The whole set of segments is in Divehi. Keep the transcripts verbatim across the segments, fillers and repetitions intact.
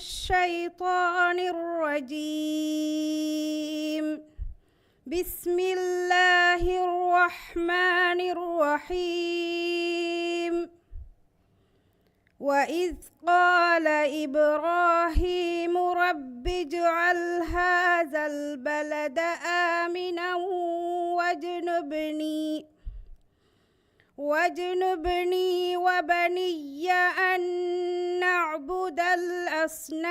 الشيطان الرجيم. بسم الله الرحمن الرحيم. وإذ قال إبراهيم رب اجعل هذا البلد آمنا واجنبني، واجنبني وبني أن نعبد الأصنام.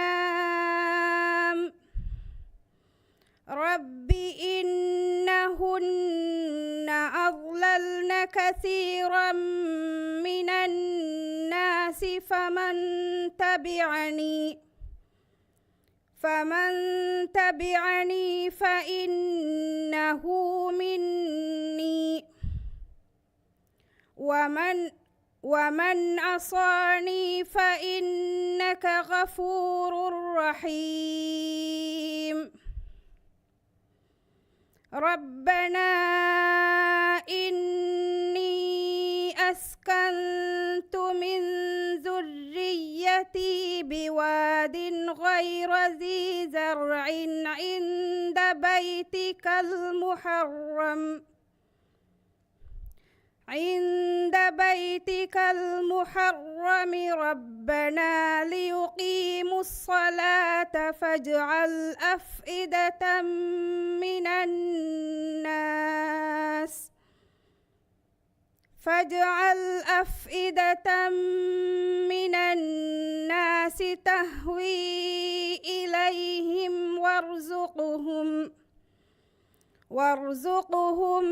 رب إنهن أضللن كثيرا من الناس فمن تبعني، فمن تبعني فإنه مني، ومن، ومن عصاني فإنك غفور رحيم. ربنا إني أسكنت من ذريتي بواد غير ذي زرع عند بيتك المحرم، عند بيتك المحرم ربنا ليقيموا الصلاة فاجعل أفئدة من الناس، فاجعل أفئدة من الناس تهوي إليهم وارزقهم، وارزقهم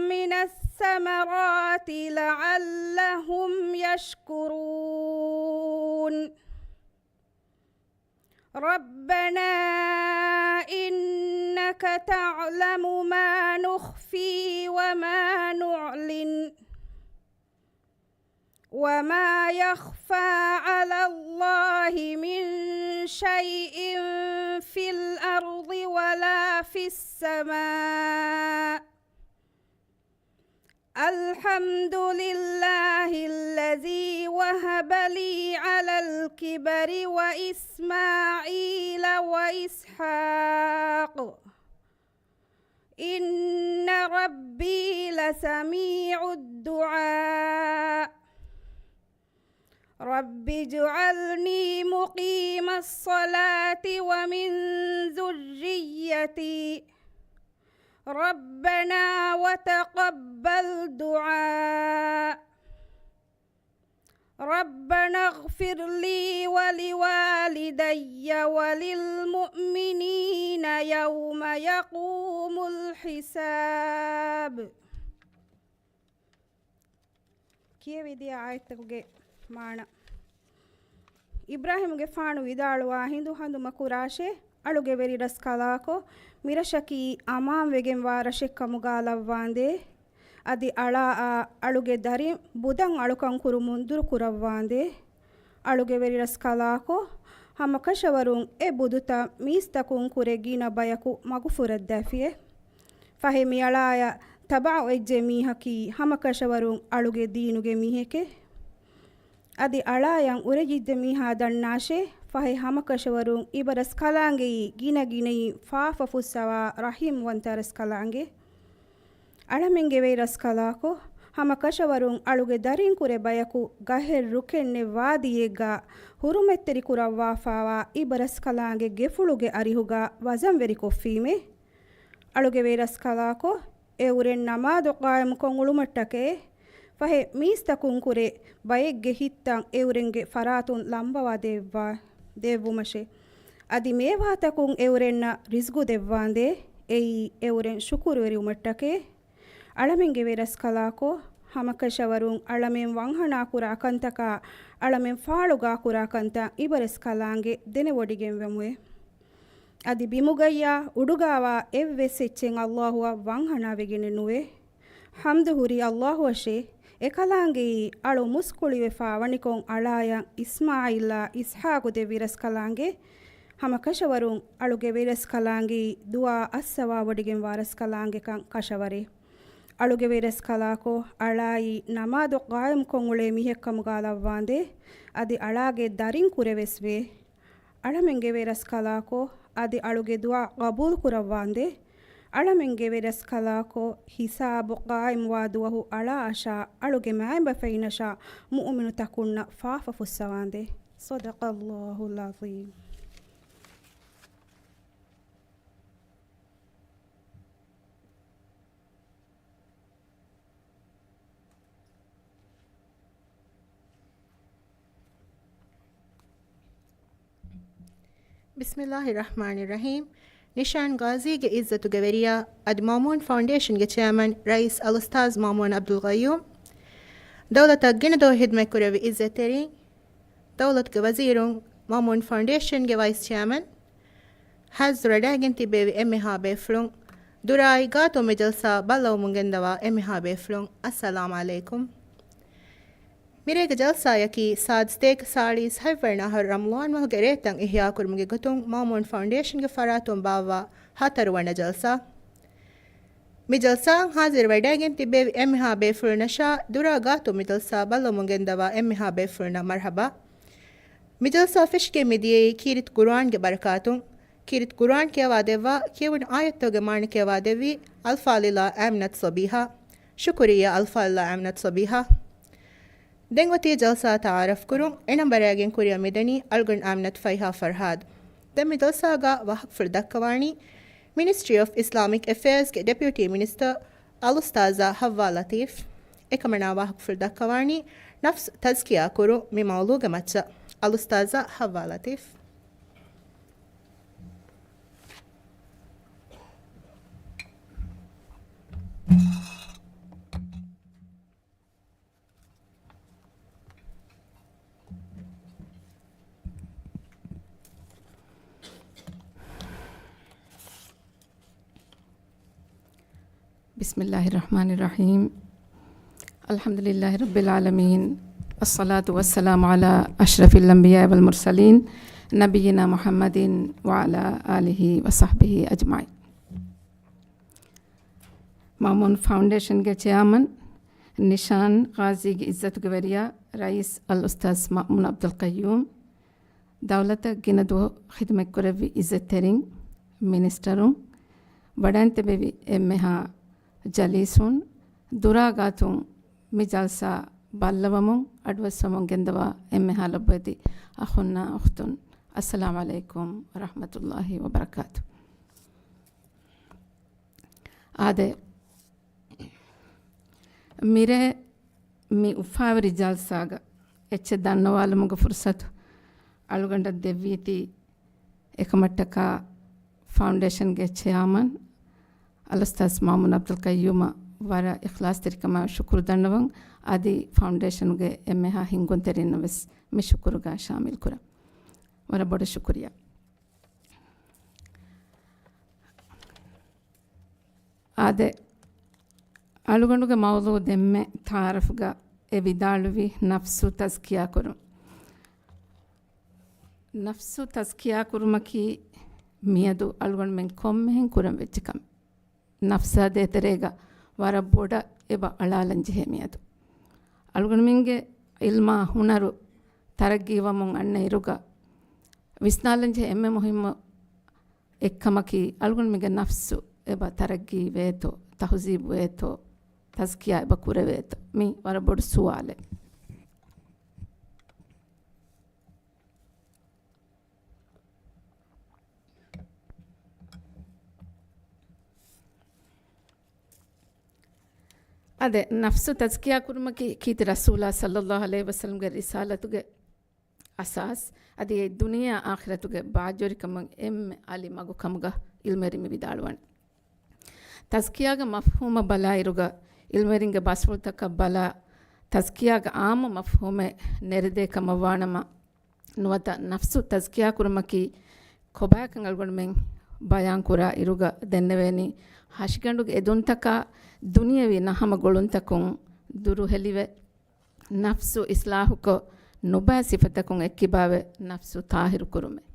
من الثمرات لعلهم يشكرون. ربنا إنك تعلم ما نخفي وما نعلن وما يخفى على الله من شيء في الأرض ولا في السماء. الحمد لله الذي وهب لي على الكبر وإسماعيل وإسحاق إن ربي لسميع الدعاء. رب اجعلني مقيم الصلاة ومن ذريتي. ربنا وتقبل دعاء. ربنا اغفر لي ولوالدي وللمؤمنين يوم يقوم الحساب. ކިޔެވިދިޔަ އާޔަތްތަކުގެ މާނަ. އިބްރާހީމުގެފާނު ވިދާޅުވާ ހިނދު ހަނދުމަކުރާށޭ، އަޅުގެ ވެރިރަސްކަލާކޮ، މިރަށަކީ އަމާންވެގެންވާ ރަށެއްކަމުގާ ލައްވާނދޭ. އަދި އަޅާއާ އަޅުގެ ދަރިން ބުދަށް އަޅުކަން ކުރުމުން ދުރުކުރައްވާނދޭ. އަޅުގެ ވެރިރަސްކަލާކޮ، ހަމަކަށަވަރުން އެ ބުދުތައް މީސްތަކުން ކުރެ ގިނަ ބަޔަކު މަގުފުރައްދާފިއޭ. ފަހެ މިއަޅާޔަށް ތަބަޢުވެއްޖެ މީހަކީ ހަމަކަށަވަރުން އަޅުގެ ދީނުގެ މީހެކޭ. އަދި އަޅާޔަށް އުރެދިއްޖެ މީހާ ދަންނާށޭ، ފަހެ ހަމަކަށަވަރުން އިބަރަސްކަލާނގެއީ ގިނަގިނައީ ފާފަ ފުއްސަވާ ރަޙީމްވަންތަ ރަސްކަލާނގެ. އަޅަމެންގެ ވެރިރަސްކަލާކޮ، ހަމަކަށަވަރުން އަޅުގެ ދަރިން ކުރެ ބަޔަކު ގަހެއް ރުކެއްނެތް ވާދީއެއްގަ ހުރުމަތްތެރިކުރައްވާފާވާ އިބަރަސްކަލާނގެ ގެފުޅުގެ އަރިހުގަ ވަޒަންވެރިކޮށްފީމޭ. އަޅުގެ ވެރިރަސްކަލާކޮ، އެއުރެން ނަމާދު ޤާއިމުކޮށް އުޅުމަށްޓަކައި، ފަހެ މީސްތަކުން ކުރެ ބައެއްގެ ހިތްތައް އެއުރެންގެ ފަރާތުން ލަނބަވާ ދެއްވާ، ދެއްވުމަށެ. އަދި މޭވާތަކުން އެއުރެންނަށް ރިޒްގު ދެއްވާނދޭ، އެއީ އެއުރެން ޝުކުރުވެރިވުމަށްޓަކައި. އަޅަމެންގެ ވެރިރަސްކަލާކޮ، ހަމަކަށަވަރުން އަޅަމެން ވަންހަނާ ކުރާ ކަންތަކާ، އަޅަމެން ފާޅުގާ ކުރާ ކަންތައް އިބަރަސްކަލާނގެ ދެނެވޮޑިގެންވެމުއޭ. އަދި ބިމުގައްޔާ އުޑުގާވާ އެއްވެސް އެއްޗެއް ﷲ އަށް ވަންހަނާވެގެނެއް ނުވޭ. ޙަމްދު ހުރީ ﷲ އަށޭ. އެކަލާނގެއީ އަޅު މުސްކުޅިވެފާ ވަނިކޮށް އަޅާޔަށް އިސްމާޢީލާ އިސްޙާޤު ދެއްވި ރަސްކަލާނގެ. ހަމަކަށަވަރުން އަޅުގެ ވެރިރަސްކަލާނގެއީ ދުޢާ އައްސަވާވޮޑިގެންވާ ރަސްކަލާނގެކަން ކަށަވަރޭ. އަޅުގެ ވެރިރަސްކަލާކޮ، އަޅާއީ ނަމާދު ޤާއިމްކޮށް އުޅޭ މީހެއްކަމުގާ ލައްވާނދޭ. އަދި އަޅާގެ ދަރިން ކުރެވެސްވޭ. އަޅަމެންގެ ވެރަސްކަލާކޮ، އަދި އަޅުގެ ދުޢާ ގަބޫލު ކުރައްވާނދޭ. އަޅަމެންގެ ވެރަސްކަލާކޮ، ހިސާބު ޤާއިމްވާ ދުވަހު އަޅާ އަށާ އަޅުގެ މާތް ބަފައިންނަށާ މުއުމިނުތަކުންނަށް ފާފަ ފުއްސަވާނދޭ. صدق الله العظيم. بسم الله الرحمن الرحيم. ނިޝާން ޣާޒީގެ އިއްޒަތުގެ ވެރިޔާ، އަދި މައުމޫން ފައުންޑޭޝަންގެ ޗެއަރމަން ރައީސް އަލްއުސްތާޛް މައުމޫން ޢަބްދުލް ޤައްޔޫމް، ދައުލަތަށް ގިނަ ދުވަހު ޚިދުމަތްކުރެއްވި އިއްޒަތްތެރިން، ދައުލަތުގެ ވަޒީރުން، މައުމޫން ފައުންޑޭޝަންގެ ވައިސް ޗެއަރމަން، ހާޒިރުވެވަޑައިގެން ތިއްބެވި އެންމެހާ ބޭފުޅުން، ދުރާއި ގާތުން މި ޖަލްސާ ބައްލަވަމުން ގެންދަވާ އެންމެހާ ބޭފުޅުން، އައްސަލާމް ޢަލައިކުމް. މިރޭގެ ޖަލްސާއަކީ ސާދަ ސަތޭކަ ސާޅީސް ހަތްވަނަ އަހަރު ރަމަޟާން މަހުގެ ރޭތައް އިޙްޔާކުރުމުގެ ގޮތުން މައުމޫން ފައުންޑޭޝަންގެ ފަރާތުން ބާއްވާ ހަތަރުވަނަ ޖަލްސާ. މި ޖަލްސާއަށް ހާޒިރުވެވަޑައިގެން ތިއްބެވި އެންމެހާ ބޭފުޅުންނަށާ ދުރާ ގާތުން މި ޖަލްސާ ބައްލަވަމުން ގެންދަވާ އެންމެހާ ބޭފުޅުންނަށް މަރްޙަބާ. މި ޖަލްސާ ފެށިގެން މިދިޔައީ ކީރިތި ޤުރުއާންގެ ބަރަކާތުން. ކީރިތި ޤުރުއާން ކިޔަވާދެއްވާ، ކިޔެވުނު އާޔަތްތަކުގެ މާނަ ކިޔަވާދެއްވީ އަލްފާޟިލާ އާމިނަތު ޞަބީޙާ. ޝުކުރިއްޔާ އަލްފާޟިލާ އާމިނަތު ޞަބީޙާ. ދެން އޮތީ ޖަލްސާ ތަޢާރަފް ކުރުން. އެ ނަންބަރާގެން ކުރިއަށް މިދަނީ އަޅުގަނޑު އާމިނަތު ފައިހާ ފަރްހާދު. ދެން މި ޖަލްސާގަ ވާހަކަފުޅު ދައްކަވާނީ މިނިސްޓްރީ އޮފް އިސްލާމިކް އެފެއާޒްގެ ޑެޕިއުޓީ މިނިސްޓަރ އަލްއުސްތާޛާ ޙައްވާ ލަތީފް. އެކަމަނާ ވާހަކަފުޅު ދައްކަވާނީ ނަފްސު ތަޒްކިޔާ ކުރުން މި މައުޟޫގެ މައްޗަށް. އަލްއުސްތާޛާ ޙައްވާ ލަތީފް. بسم الله الرحمن الرحيم. الحمد لله رب العالمين. الصلاة والسلام على أشرف الأنبياء والمرسلين، نبينا محمد وعلى آله وصحبه أجمعين. މައުމޫން ފައުންޑޭޝަންގެ ޗެއާމަން ނިޝާން ޣާޒީގެ އިއްޒަތުގެ ވެރިޔާ ރައީސް އަލްއުސްތާޛް މައުމޫން ޢަބްދުލް ޤައްޔޫމް، ދައުލަތަށް ގިނަ ދުވަހު ޚިދުމަތްކުރެއްވި އިއްޒަތްތެރިން، މިނިސްޓަރުން، ވަޑައިން ތިއްބެވި އެންމެހާ ޖަލީސުން، ދުރާ ގާތުން މި ޖަލްސާ ބައްލަވަމުން އަޑުއައްސަވަމުން ގެންދަވާ އެންމެހާ ލޮބުވެތި އަޚުންނާ އުޚްތުން، އައްސަލާމް ޢަލައިކުމް ވަރަޙްމަތުﷲި ވަބަރަކާތު. އާދެ، މިރޭ މި އުފާވެރި ޖަލްސާގަ އެއްޗެއް ދަންނަވާލުމުގެ ފުރުސަތު އަޅުގަނޑަށް ދެއްވީތީ، އެކަމަށްޓަކާ ފައުންޑޭޝަންގެ ޗެއާމަން އަލްއުސްތާޛް މައުމޫން ޢަބްދުލް ޤައްޔޫމަށް ވަރަށް އިޚްލާޞްތެރިކަމާ ޝުކުރު ދަންނަވަން. އަދި ފައުންޑޭޝަނުގެ އެންމެހާ ހިންގުންތެރިންނަށް ވެސް މި ޝުކުރުގަ ޝާމިލް ކުރަން. ވަރަށް ބޮޑަށް ޝުކުރިއްޔާ. އާދެ، އަޅުގަނޑުގެ މައުޟޫ ދެންމެ ތަޢާރަފްގަ އެ ވިދާޅުވީ ނަފްސު ތަޒްކިޔާ ކުރުން. ނަފްސު ތަޒްކިޔާ ކުރުމަކީ މިއަދު އަޅުގަނޑުމެން ކޮންމެހެން ކުރަން ވެއްޖެ ކަމެއް. ނަފްސާ ދޭތެރޭގަ ވަރަށް ބޮޑަށް އެބަ އަޅާލަން ޖެހޭ މިއަދު. އަޅުގަނޑުމެންގެ ޢިލްމާ ހުނަރު ތަރައްގީވަމުން އަންނަ އިރުގަ ވިސްނާލަން ޖެހޭ އެންމެ މުހިއްމު އެއްކަމަކީ، އަޅުގަނޑުމެންގެ ނަފްސު އެބަ ތަރައްގީ ވޭތޯ، ތަހުޒީބު ވޭތޯ، ތަޒްކިޔާ އެބަ ކުރެވޭތޯ؟ މީ ވަރަށް ބޮޑު ސުވާލެއް. އާދެ، ނަފްސު ތަޒްކިޔާ ކުރުމަކީ ކީރިތި ރަސޫލާ ޞައްލައްލާހު ޢަލައިހި ވަސައްލަމްގެ ރިސާލަތުގެ އަސާސް، އަދި އެ ދުނިޔެއާ އާޚިރަތުގެ ބާއްޖަވެރިކަމުން އެންމެ އަލި މަގު ކަމުގަ ޢިލްމުވެރިން މި ވިދާޅުވަނީ. ތަޒްކިޔާގެ މަފްހޫމަށް ބަލާއިރުގަ، ޢިލްމުވެރިންގެ ބަސްފުޅުތަކަށް ބަލާ، ތަޒްކިޔާގެ ޢާއްމު މަފްހޫމެއް ނެރެދޭ ކަމަށްވާނަމަ، ނުވަތަ ނަފްސު ތަޒްކިޔާ ކުރުމަކީ ކޮބާކަން އަޅުގަނޑުމެން ބަޔާން ކުރާ އިރުގަ ދެންނެވޭނީ، ހަށިގަނޑުގެ އެދުންތަކާ ދުނިޔަވީ ނަހަމަ ގުޅުންތަކުން ދުރުހެލިވެ، ނަފްސު އިޞްލާޙުކޮށް، ނުބައި ސިފަތަކުން އެއްކިބާވެ، ނަފްސު ޠާހިރު ކުރުމެއް.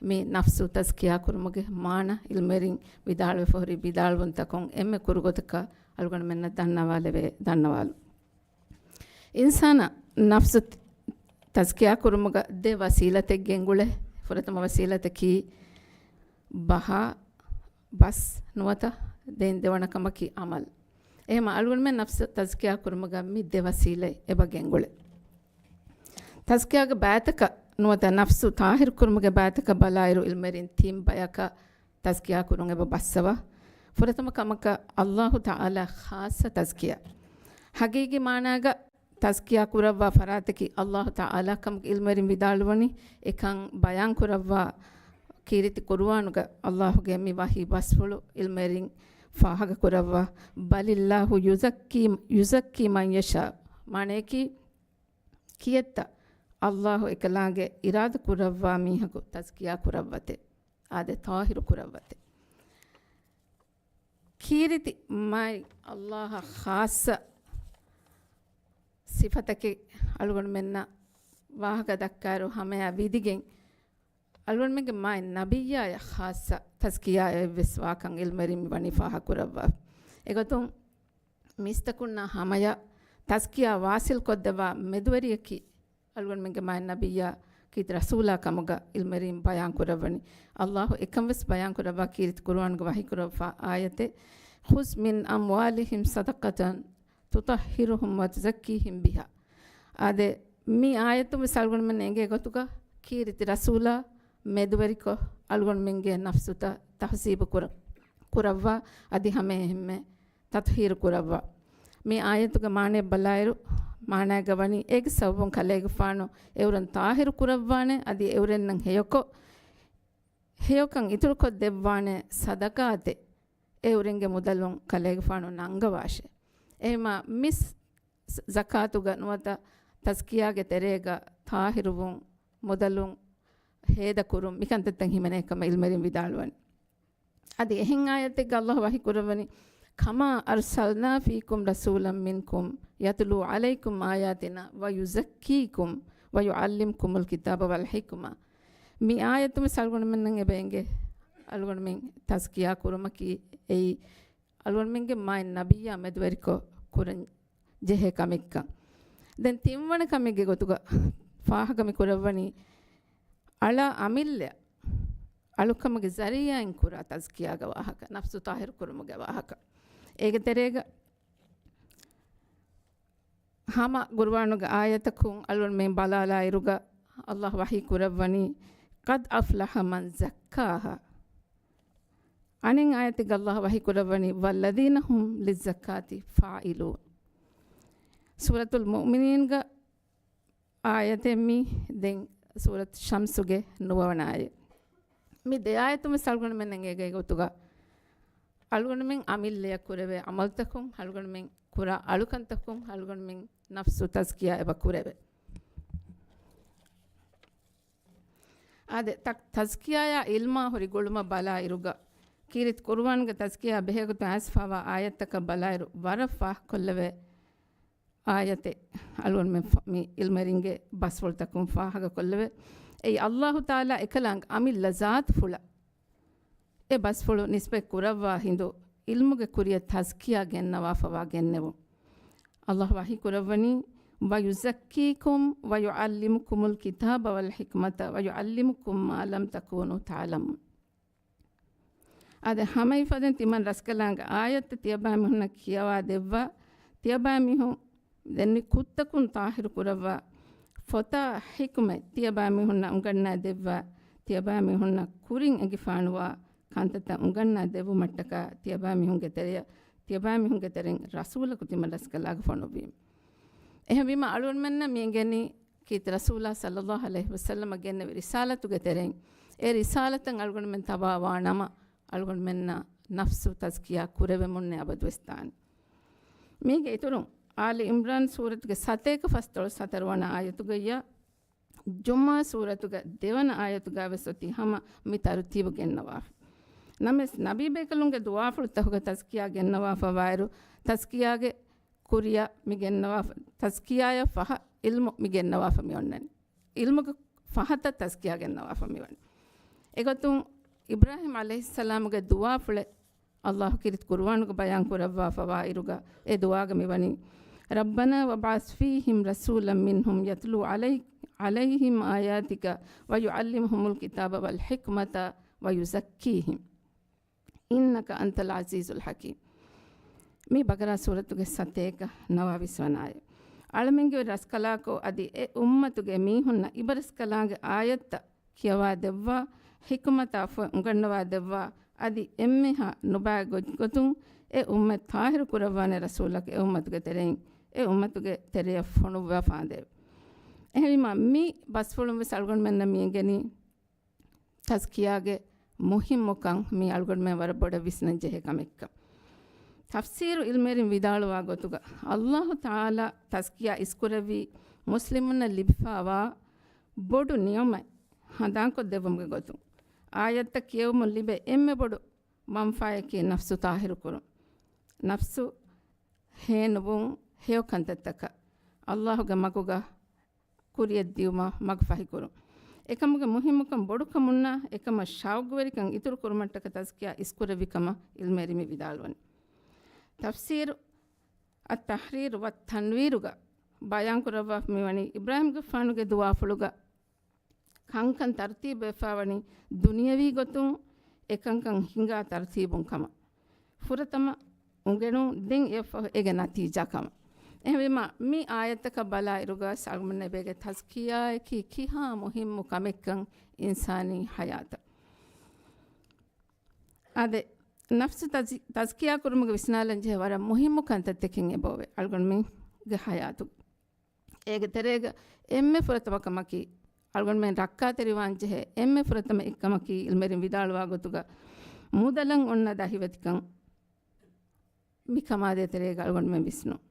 މި ނަފްސު ތަޒްކިޔާ ކުރުމުގެ މާނަ، ޢިލްމުވެރިން ވިދާޅުވެފަ ހުރި ވިދާޅުވުންތަކުން އެންމެ ކުރު ގޮތަކަށް އަޅުގަނޑުމެންނަށް ދަންނަވާލެވޭ ދަންނަވާލު. އިންސާނާ ނަފްސު ތަޒްކިޔާ ކުރުމުގަ ދެ ވަސީލަތެއް ގެންގުޅޭ. ފުރަތަމަ ވަސީލަތަކީ ބަހާ، ބަސް ނުވަތަ ދެން ދެވަނަ ކަމަކީ ޢަމަލު. އެހެމަ އަޅުގަނޑުމެން ނަފްސު ތަޒްކިޔާ ކުރުމުގަ މި ދެ ވަސީލަތް އެބަ ގެންގުޅޭ. ތަޒްކިޔާގެ ބައިތަކަށް ނުވަތަ ނަފްސު ތާހިރު ކުރުމުގެ ބައިތަކަށް ބަލާއިރު އިލްމެރިން ތިން ބަޔަކަށް ތަޒްކިޔާ ކުރުން އެބަ ބައްސަވާ. ފުރަތަމަ ކަމަކަށް އައްލާހު ތަޢާލާ ޚާއްޞަ ތަޒްކިޔާ. ހަގީގީ މާނާގަ ތަޒްކިޔާ ކުރައްވާ ފަރާތަކީ އައްލާހު ތަޢާލާ ކަމުގެ އިލްމެރިން ވިދާޅުވަނީ، އެކަން ބަޔާން ކުރައްވާ ކީރިތި ޤުރުއާނުގަ އައްލާހުގެ މި ވަޙީ ބަސްފުޅު އިލްމެރިން ފާހަގަ ކުރައްވާ، بل الله يزكي، يزكي من يشاء، މާނަޔަކީ ކިއެއްތަ އައްލާހު އެކަލާނގެ އިރާދަ ކުރައްވާ މީހަކު ތަޒްކިޔާ ކުރައްވަތޭ، އާދެ، ޠާހިރު ކުރައްވަތޭ. ކީރިތި މާތް އައްލާހަށް ޚާއްޞަ ސިފަތަކެއް އަޅުގަނޑުމެންނަށް ވާހަކަ ދައްކާއިރު ހަމަޔާ ވިދިގެން، އަޅުގަނޑުމެންގެ މާތް ނަބިއްޔާޔަށް ޚާއްޞަ ތަޒްކިޔާއެއްވެސް ވާކަން އިލްމެރިން ވަނީ ފާހަގަކުރައްވާ. އެގޮތުން މީސްތަކުންނާ ހަމަޔަށް ތަޒްކިޔާ ވާސިލް ކޮށްދެއްވާ މެދުވެރިޔަކީ އަޅުގަނޑުމެންގެ މާތް ނަބިއްޔާ ކީރިތި ރަސޫލާ ކަމުގަ އިލްމެރީން ބަޔާން ކުރައްވަނީ. އައްލާހު އެކަން ވެސް ބަޔާން ކުރައްވާ ކީރިތި ޤުރުއާނުގަ ވަޙީ ކުރައްވާ އާޔަތެއް، خذ من أموالهم صدقة تطهرهم وتزكيهم بها. އާދެ، މި އާޔަތުން ވެސް އަޅުގަނޑުމެން އެނގޭ ގޮތުގަ ކީރިތި ރަސޫލާ މެދުވެރިކޮށް އަޅުގަނޑުމެންގެ ނަފްސުތައް ތަހްޒީބު ކުރަ-، ކުރައްވާ، އަދި ހަމައެހެންމެ ތަޠްހީރު ކުރައްވާ. މި އާޔަތުގެ މާނައަށް ބަލާއިރު، މާނައިގަ ވަނީ އޭގެ ސަބަބުން ކަލޭގެފާނު އެއުރެން ޠާހިރު ކުރައްވާނެ، އަދި އެއުރެންނަށް ހެޔޮކޮށް، ހެޔޮކަން އިތުރުކޮށްދެއްވާނެ ޞަދަޤާތެއް އެއުރެންގެ މުދަލުން ކަލޭގެފާނު ނަންގަވާށޭ. އެހެމަ މިސް ޒަކާތުގަ ނުވަތަ ތަޒްކިޔާގެ ތެރޭގަ ޠާހިރުވުން، މުދަލުން ހޭދަކުރުން، މިކަންތައްތައް ހިމެނޭ ކަމަށް އިލްމެރިން ވިދާޅުވަނީ. އަދި އެހެން އާޔަތެއްގަ އައްލާހު ވަޙީ ކުރައްވަނީ، كما أرسلنا فيكم رسولا منكم يتلو عليكم آياتنا ويزكيكم ويعلمكم الكتاب والحكمة. މި އާޔަތުން ވެސް އަޅުގަނޑުމެންނަށް އެބަ އެނގޭ، އަޅުގަނޑުމެން ތަޒްކިޔާ ކުރުމަކީ އެއީ އަޅުގަނޑުމެންގެ މާތް ނަބިއްޔާ މެދުވެރިކޮށް ކުރަން ޖެހޭ ކަމެއްކަން. ދެން ތިންވަނަ ކަމެއްގެ ގޮތުގަ ފާހަގަ މި ކުރައްވަނީ، އަޅާ އަމިއްލަ އަޅުކަމުގެ ޒަރީޢާއިން ކުރާ ތަޒްކިޔާގެ ވާހަކަ، ނަފްސު ޠާހިރު ކުރުމުގެ ވާހަކަ. އޭގެ ތެރޭގަ ހަމަ ޤުރުއާނުގެ އާޔަތަކުން އަޅުގަނޑުމެން ބަލާލާއިރުގަ، އައްލާހު ވަޙީ ކުރައްވަނީ، قد أفلح من زكاها. އަނެއް އާޔަތެއްގަ އައްލާހު ވަޙީ ކުރައްވަނީ، والذين هم للزكاة فاعلون. ސޫރަތުލް މުއުމިނީންގެ އާޔަތެއް މީ. ދެން ސޫރަތު ޝަމްސުގެ ނުވަވަނަ އާޔަތް. މި ދެ އާޔަތުން ވެސް އަޅުގަނޑުމެން އެނގޭ ގޮތުގަ އަޅުގަނޑުމެން އަމިއްލަޔަށް ކުރެވޭ ޢަމަލުތަކުން، އަޅުގަނޑުމެން ކުރާ އަޅުކަންތަކުން، އަޅުގަނޑުމެން ނަފްސު ތަޒްކިޔާ އެބަ ކުރެވޭ. އާދެ، ތަ-، ތަޒްކިޔާޔާ ޢިލްމާ ހުރި ގުޅުމަށް ބަލާ އިރުގަ، ކީރިތި ޤުރުއާންގެ ތަޒްކިޔާ ބެހޭގޮތުން އައިސްފަވާ އާޔަތްތަކަށް ބަލާއިރު، ވަރަށް ފާހަގަކޮށްލެވޭ އާޔަތެއް އަޅުގަނޑުމެން މި ޢިލްމެރިންގެ ބަސްފުޅުތަކުން ފާހަގަކޮށްލެވޭ. އެއީ، އައްލާހު ތަޢާލާ އެކަލާނގެ އަމިއްލަ ޒާތުފުޅަށް އެ ބަސްފުޅު ނިސްބަތް ކުރައްވާ ހިނދު، ޢިލްމުގެ ކުރިއަށް ތަޒްކިޔާ ގެންނަވާފަވާ ގެންނެވުން. އައްލާހު ވަޙީ ކުރައްވަނީ، ويزكيكم ويعلمكم الكتاب والحكمة ويعلمكم ما لم تكونوا تعلمون. އާދެ، ހަމައެފަދައިން ތިމަން ރަސްކަލާނގެ އާޔަތްތައް ތިޔަބައިމީހުންނަށް ކިޔަވާ ދެއްވާ، ތިޔަބައިމީހުން ދެންނެވި ކުށްތަކުން ޠާހިރު ކުރައްވާ، ފޮތާ ޙިކުމަތް ތިޔަބައިމީހުންނަށް އުނގަންނާ ދެއްވާ، ތިޔަބައިމީހުންނަށް ކުރިން އެނގިފާނުވާ ކަންތައްތައް އުނގަންނާ ދެއްވުމަށްޓަކާ ތިޔަބައިމީހުންގެ ތެރެއަށް، ތިޔަބައިމީހުންގެ ތެރެއިން ރަސޫލަކު ތިމަން ރަސްކަލާގެ ފޮނުއްވީމެ. އެހެންވީމަ އަޅުގަނޑުމެންނަށް މި އެނގެނީ ކީރިތި ރަސޫލާ ޞައްލައްލާހު ޢަލައިހި ވަސައްލަމަ ގެންނެވި ރިސާލަތުގެ ތެރެއިން، އެ ރިސާލަތަށް އަޅުގަނޑުމެން ތަބާވާ ނަމަ، އަޅުގަނޑުމެންނަށް ނަފްސު ތަޒްކިޔާ ކުރެވެމުންނޭ އަބަދުވެސް ދާނެ. މީގެ އިތުރުން، އާލި ޢިމްރާން ސޫރަތުގެ ސަތޭކަ ފަސްދޮޅަސް ހަތަރުވަނަ އާޔަތުގައްޔާ، ޖުމާ ސޫރަތުގެ ދެވަނަ އާޔަތުގައި ވެސް އޮތީ ހަމަ މި ތަރުތީބު ގެންނަވާފަ. ނަމަވެސް، ނަބީބޭކަލުންގެ ދުޢާފުޅުތަކުގަ ތަޒްކިޔާ ގެންނަވާފަވާއިރު، ތަޒްކިޔާގެ ކުރިއަށް މި ގެންނަވާފަ، ތަޒްކިޔާޔަށް ފަހަ ޢިލްމު މި ގެންނަވާފަ މި އޮންނަނީ. ޢިލްމުގެ ފަހަތަށް ތަޒްކިޔާ ގެންނަވާފަ މި ވަނީ. އެގޮތުން އިބްރާހީމް ޢަލައިހިއްސަލާމުގެ ދުޢާފުޅެއް އައްލާހު ކީރިތި ޤުރުއާނުގަ ބަޔާން ކުރައްވާފަވާ އިރުގަ އެ ދުޢާގަ މި ވަނީ، ربنا وابعث فيهم رسولا منهم يتلو علي-، عَلَيْهِمْ آيَاتِكَ وَيُعَلِّمُهُمُ الْكِتَابَ وَالْحِكْمَةَ وَيُزَكِّيهِمْ إِنَّكَ أَنْتَ الْعَزِيزُ الْحَكِيمُ. މި ބަގަރާ ސޫރަތުގެ ސަތޭކަ ނަވާވީސް ވަނަ އާޔަތް. އަޅަމެންގެ ރަސްކަލާކޯ އަދި އެ އުއްމަތުގެ މީހުންނަށް އިބަރަސްކަލާނގެ އާޔަތްތައް ކިޔަވާ ދެއްވާ، ޙިކުމަތާ ފޮތް އުނގަންނަވާ ދެއްވާ، އަދި އެންމެހާ ނުބައި ގޮތްގޮތުން އެ އުއްމަތް ޠާހިރު ކުރައްވާނެ ރަސޫލަކު އެ އުއްމަތުގެ ތެރެއިން އެ އުއްމަތުގެ ތެރެއަށް ފޮނުއްވާފާނދޭވެ. އެހެންވީމާ، މި ބަސްފުޅުން ވެސް އަޅުގަނޑުމެންނަށް މި އެނގެނީ ތަޒްކިޔާގެ މުހިއްމުކަން މީ އަޅުގަނޑުމެން ވަރަށް ބޮޑަށް ވިސްނަން ޖެހޭ ކަމެއްކަން. ތަފްސީރު ޢިލްމުވެރިން ވިދާޅުވާ ގޮތުގަ، އައްލާހު ތަޢާލާ ތަޒްކިޔާ އިސްކުރެއްވީ މުސްލިމުންނަށް ލިބިފާވާ ބޮޑު ނިޢުމަތް ހަނދާންކޮށްދެއްވުމުގެ ގޮތުން. އާޔަތްތައް ކިޔެވުމުން ލިބޭ އެންމެ ބޮޑު މަންފާއަކީ ނަފްސު ޠާހިރުކުރުން. ނަފްސު ހޭނުވުން، ހެޔޮ ކަންތައްތަކަށް އައްލާހުގެ މަގުގަ ކުރިޔަށްދިއުމަށް މަގުފަހިކުރުން. އެކަމުގެ މުހިއްމުކަން ބޮޑުކަމުންނާ އެކަމަށް ޝައުގުވެރިކަން އިތުރުކުރުމަށްޓަކަ ތަޒްކިޔާ އިސްކުރެއްވި ކަމަށް ޢިލްމުވެރިން ވިދާޅުވަނީ. ތަފްސީރު އައްތަޙްރީރު ވައްތަންވީރުގަ ބަޔާންކުރައްވާފަ މިވަނީ، އިބްރާހީމްގެފާނުގެ ދުވާފުޅުގަ ކަންކަން ތަރުތީބުވެފާވަނީ ދުނިޔަވީ ގޮތުން އެކަންކަން ހިނގާ ތަރުތީބުން ކަމަށް. ފުރަތަމަ އުނގެނުން، ދެން އެއަށްފަހު އޭގެ ނަތީޖާ ކަމަށް. އެހެންވީމާ، މި އާޔަތަކަށް ބަލާއިރުގަ އަޅުގަނޑުމެންނަށް އެބައިގެ ތަޒްކިޔާއަކީ ކިހާ މުހިއްމު ކަމެއްކަން އިންސާނީ ޙަޔާތަށް. އާދެ، ނަފްސު ތަޒް-، ތަޒްކިޔާ ކުރުމުގެ ވިސްނާލަން ޖެހޭ ވަރަށް މުހިއްމު ކަންތައްތަކެއް އެބައޮވޭ އަޅުގަނޑުމެންގެ ޙަޔާތު. އޭގެ ތެރޭގަ އެންމެ ފުރަތަމަ ކަމަކީ، އަޅުގަނޑުމެން ރައްކާތެރިވާން ޖެހޭ އެންމެ ފުރަތަމަ އެއްކަމަކީ، ޢިލްމުވެރިން ވިދާޅުވާ ގޮތުގަ، މުދަލަށް އޮންނަ ދަހިވެތިކަން. މިކަމާ ދޭތެރޭގަ އަޅުގަނޑުމެން ވިސްނުން.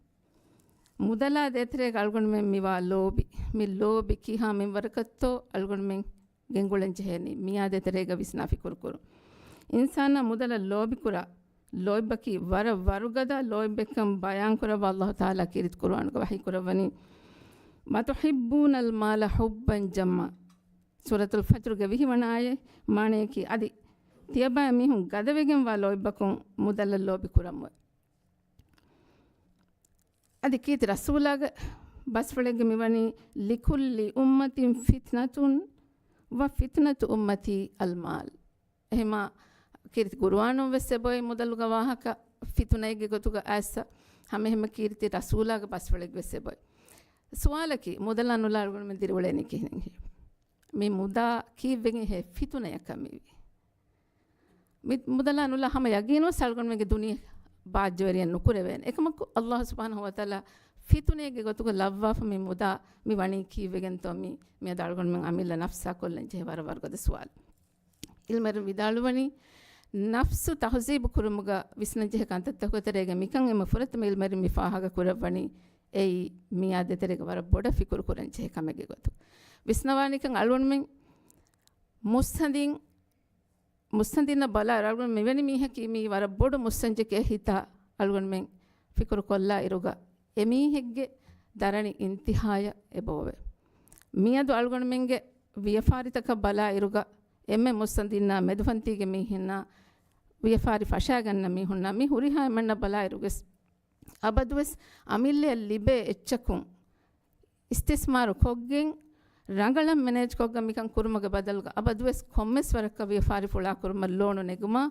މުދަލާ ދޭތެރޭގަ އަޅުގަނޑުމެން މިވާ ލޯބި، މި ލޯބި ކިހާ މިންވަރަކަށްތޯ އަޅުގަނޑުމެން ގެންގުޅެން ޖެހޭނީ، މިއާ ދޭތެރޭގަ ވިސްނާ ފިކުރު ކުރުން. އިންސާނާ މުދަލަށް ލޯބިކުރާ ލޯތްބަކީ ވަރަށް ވަރުގަދަ ލޯތްބެއްކަން ބަޔާންކުރައްވާ އައްލާހު ތަޢާލާ ކީރިތި ޤުރުއާނުގަ ވަޙީކުރައްވަނީ، "وَتُحِبُّونَ الْمَالَ حُبًّا جَمًّا." ސޫރަތުލް ފަޖްރުގެ ވިހި ވަނަ އާޔަތް މާނަޔަކީ، އަދި ތިޔަބައިމީހުން ގަދަވެގެންވާ ލޯތްބަކުން މުދަލަށް ލޯބި ކުރަމުވެ. އަދި ކީރިތި ރަސޫލާގެ ބަސްފުޅެއްގަ މިވަނީ، "لِكُلِّ أُمَّةٍ فِتْنَةٌ وَفِتْنَةُ أُمَّتِي الْمَالُ." އެހެމާ ކީރިތި ޤުރުއާނުން ވެސް އެބޮތް މުދަލުގަ ވާހަކަ ފިތުނައެއްގެ ގޮތުގަ އައިއްސަ، ހަމައެހެމަ ކީރިތި ރަސޫލާގެ ބަސްފުޅެއް ވެސް އެބޮތް. ސުވާލަކީ، މުދަލާ ނުލާ އަޅުގަނޑުމެން ދިރިއުޅެނީ ކިހިނެއްހޭ؟ މި މުދާ ކީއްވެގެންހޭ ފިތުނަޔަކަށް މިވީ؟ މި މުދަލާ ނުލާ ހަމަ ޔަގީނުވެސް އަޅުގަނޑުމެންގެ ދުނިޔެ ބާއްޖަވެރިއެއް ނުކުރެވޭނެ. އެކަމަކު، އައްލާހު ސުބްޙާނަހޫ ވަތަޢާލާ ފިތުނައެއްގެ ގޮތުގަ ލައްވާފަ މި މުދާ މި ވަނީ ކީއްވެގެންތޯ މި، މިއަދު އަޅުގަނޑުމެން އަމިއްލަ ނަފްސާ ކޮށްލަން ޖެހޭ ވަރަށް ވަރުގަދަ ސުވާލު. ޢިލްމުވެރިން ވިދާޅުވަނީ، ނަފްސު ތަހުޒީބު ކުރުމުގަ ވިސްނަން ޖެހޭ ކަންތައްތަކުގެ ތެރޭގަ މިކަން އެންމެ ފުރަތަމަ ޢިލްމުވެރިން މި ފާހަގަ ކުރައްވަނީ، އެއީ މިއާ ދޭތެރޭގަ ވަރަށް ބޮޑަށް ފިކުރު ކުރަން ޖެހޭ ކަމެއްގެ ގޮތު. ވިސްނަވާނީކަން އަޅުގަނޑުމެން މުއްސަނދިން، މުއްސަނދިންނަށް ބަލާ އަޅުގަނޑު މިވެނި މީހަކީ މީ ވަރަށް ބޮޑު މުއްސަންޖެކޭ ހިތާ އަޅުގަނޑުމެން ފިކުރު ކޮށްލާ އިރުގަ، އެމީހެއްގެ ދަރަނި އިންތިހާޔަށް އެބައޮވޭ. މިއަދު އަޅުގަނޑުމެންގެ ވިޔަފާރިތަކަށް ބަލާ އިރުގަ، އެންމެ މުއްސަނދިންނާ މެދުފަންތީގެ މީހުންނާ ވިޔަފާރި ފަށާގަންނަ މީހުންނާ މި ހުރިހާ އެންމެންނަށް ބަލާ އިރުގެސް، އަބަދުވެސް އަމިއްލައަށް ލިބޭ އެއްޗަކުން އިސްތިސްމާރު ކޮށްގެން، ރަނގަޅަށް މެނޭޖް ކޮށްގެން މިކަން ކުރުމުގެ ބަދަލުގަ އަބަދުވެސް ކޮންމެސް ވަރަކަށް ވިޔަފާރި ފުޅާ ކުރުމަށް ލޯނު ނެގުމާ،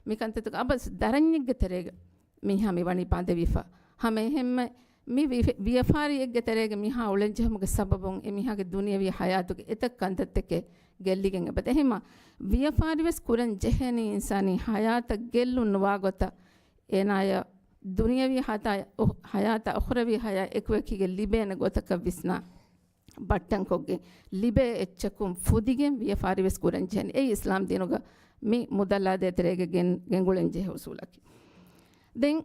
މިކަންތައްތަކަށް އަބަދު ދަރަންޏެއްގެ ތެރޭގަ މީހާ މި ވަނީ ބަނދެވިފަ. ހަމަ އެހެންމެ މި ވި-، ވިޔަފާރިއެއްގެ ތެރޭގަ މީހާ އުޅެން ޖެހުމުގެ ސަބަބުން އެ މީހާގެ ދުނިޔަވީ ޙަޔާތުގެ އެތައް ކަންތައްތަކެއް ގެއްލިގެން އެބަދޭ. އެހެމާ ވިޔަފާރިވެސް ކުރަން ޖެހޭނީ އިންސާނީ ޙަޔާތަށް ގެއްލުން ނުވާ ގޮތަށް، އޭނާޔަށް ދުނިޔަވީ ޙަޔާތާ، އު-، ޙަޔާތާ އުޚްރަވީ ޙަޔާތް އެކުއެކީގެ ލިބޭނެ ގޮތަކަށް ވިސްނާ ބައްޓަންކޮށްގެން، ލިބޭ އެއްޗަކުން ފުދިގެން ވިޔަފާރިވެސް ކުރަން ޖެހޭނެ. އެއީ އިސްލާމް ދީނުގަ މި މުދަލާ ދޭތެރޭގަ ގެން-، ގެންގުޅެން ޖެހޭ އުސޫލަކީ. ދެން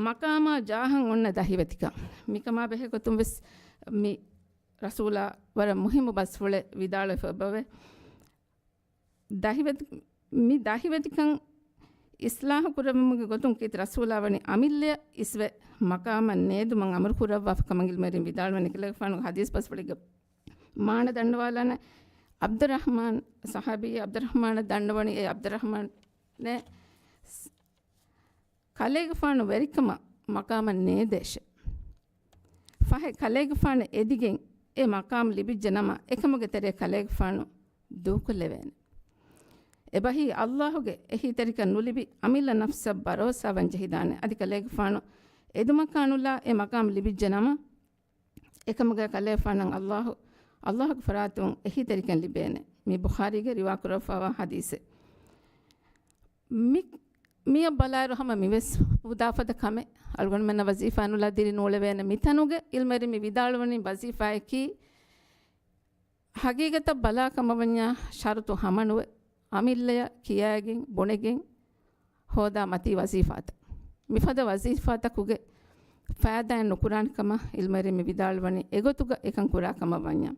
މަޤާމާ ޖާހަށް އޮންނަ ދަހިވެތިކަން. މިކަމާ ބެހޭ ގޮތުން ވެސް މި ރަސޫލާ ވަރަށް މުހިއްމު ބަސްފުޅެއް ވިދާޅުވެފަ އެބަވޭ. ދަހިވެތި-، މި ދަހިވެތިކަން އިސްލާހު ކުރެއްވުމުގެ ގޮތުން ކީރިތި ރަސޫލާ ވަނީ އަމިއްލައަށް އިސްވެ މަޤާމަށް ނޭދުމަށް އަމުރު ކުރައްވާފަ ކަމަށް ޢިލްމުވެރިން ވިދާޅުވަނީ. ކަލޭގެފާނުގެ ޙަދީޘް ބަސްފުޅެއްގެ މާނަ ދަންނަވާލާނެ. ޢަބްދުއްރަޙްމާން ޞަޙާބީ، ޢަބްދުއްރަޙްމާނަށް ދަންނަވަނީ، އޭ ޢަބްދުއްރަޙްމާނޭ، ކަލޭގެފާނު ވެރިކަމަށް މަޤާމަށް ނޭދޭށޭ. ފަހެ ކަލޭގެފާނަށް އެދިގެން އެ މަޤާމް ލިބިއްޖެ ނަމަ، އެކަމުގެ ތެރޭ ކަލޭގެފާނު ދޫކޮށްލެވޭނެ. އެބަހީ ﷲ ގެ އެހީތެރިކަން ނުލިބި އަމިއްލަ ނަފްސަށް ބަރޯސާވަން ޖެހިދާނެ. އަދި ކަލޭގެފާނު އެދުމަކާ ނުލާ އެ މަޤާމް ލިބިއްޖެ ނަމަ، އެކަމުގެ ކަލޭފާނަށް ﷲ، ﷲ ގެ ފަރާތުން އެހީތެރިކަން ލިބޭނެ. މި ބުޚާރީގެ ރިވާކުރައްވާވާ ޙަދީޘެއް. މި، މިއަށް ބަލާއިރު ހަމަ މިވެސް ހުދާފަދަ ކަމެއް. އަޅުގަނޑުމެންނަށް ވަޒީފާ ނުލާ ދިރި ނޫޅެވޭނެ. މިތަނުގެ ޢިލްމުވެރިން މި ވިދާޅުވަނީ ވަޒީފާއަކީ ޙަޤީޤަތަށް ބަލާ ކަމަށް ވަންޏާ ޝަރުޠު ހަމަނުވެ، އަމިއްލަޔަށް ކިޔައިގެން ބުނެގެން ހޯދާ މަތީ ވަޒީފާތައް. މިފަދަ ވަޒީފާތަކުގެ ފައިދާއެއް ނުކުރާނެ ކަމަށް ޢިލްމުވެރިން މި ވިދާޅުވަނީ އެގޮތުގަ އެކަން ކުރާ ކަމަށް ވަންޏާ.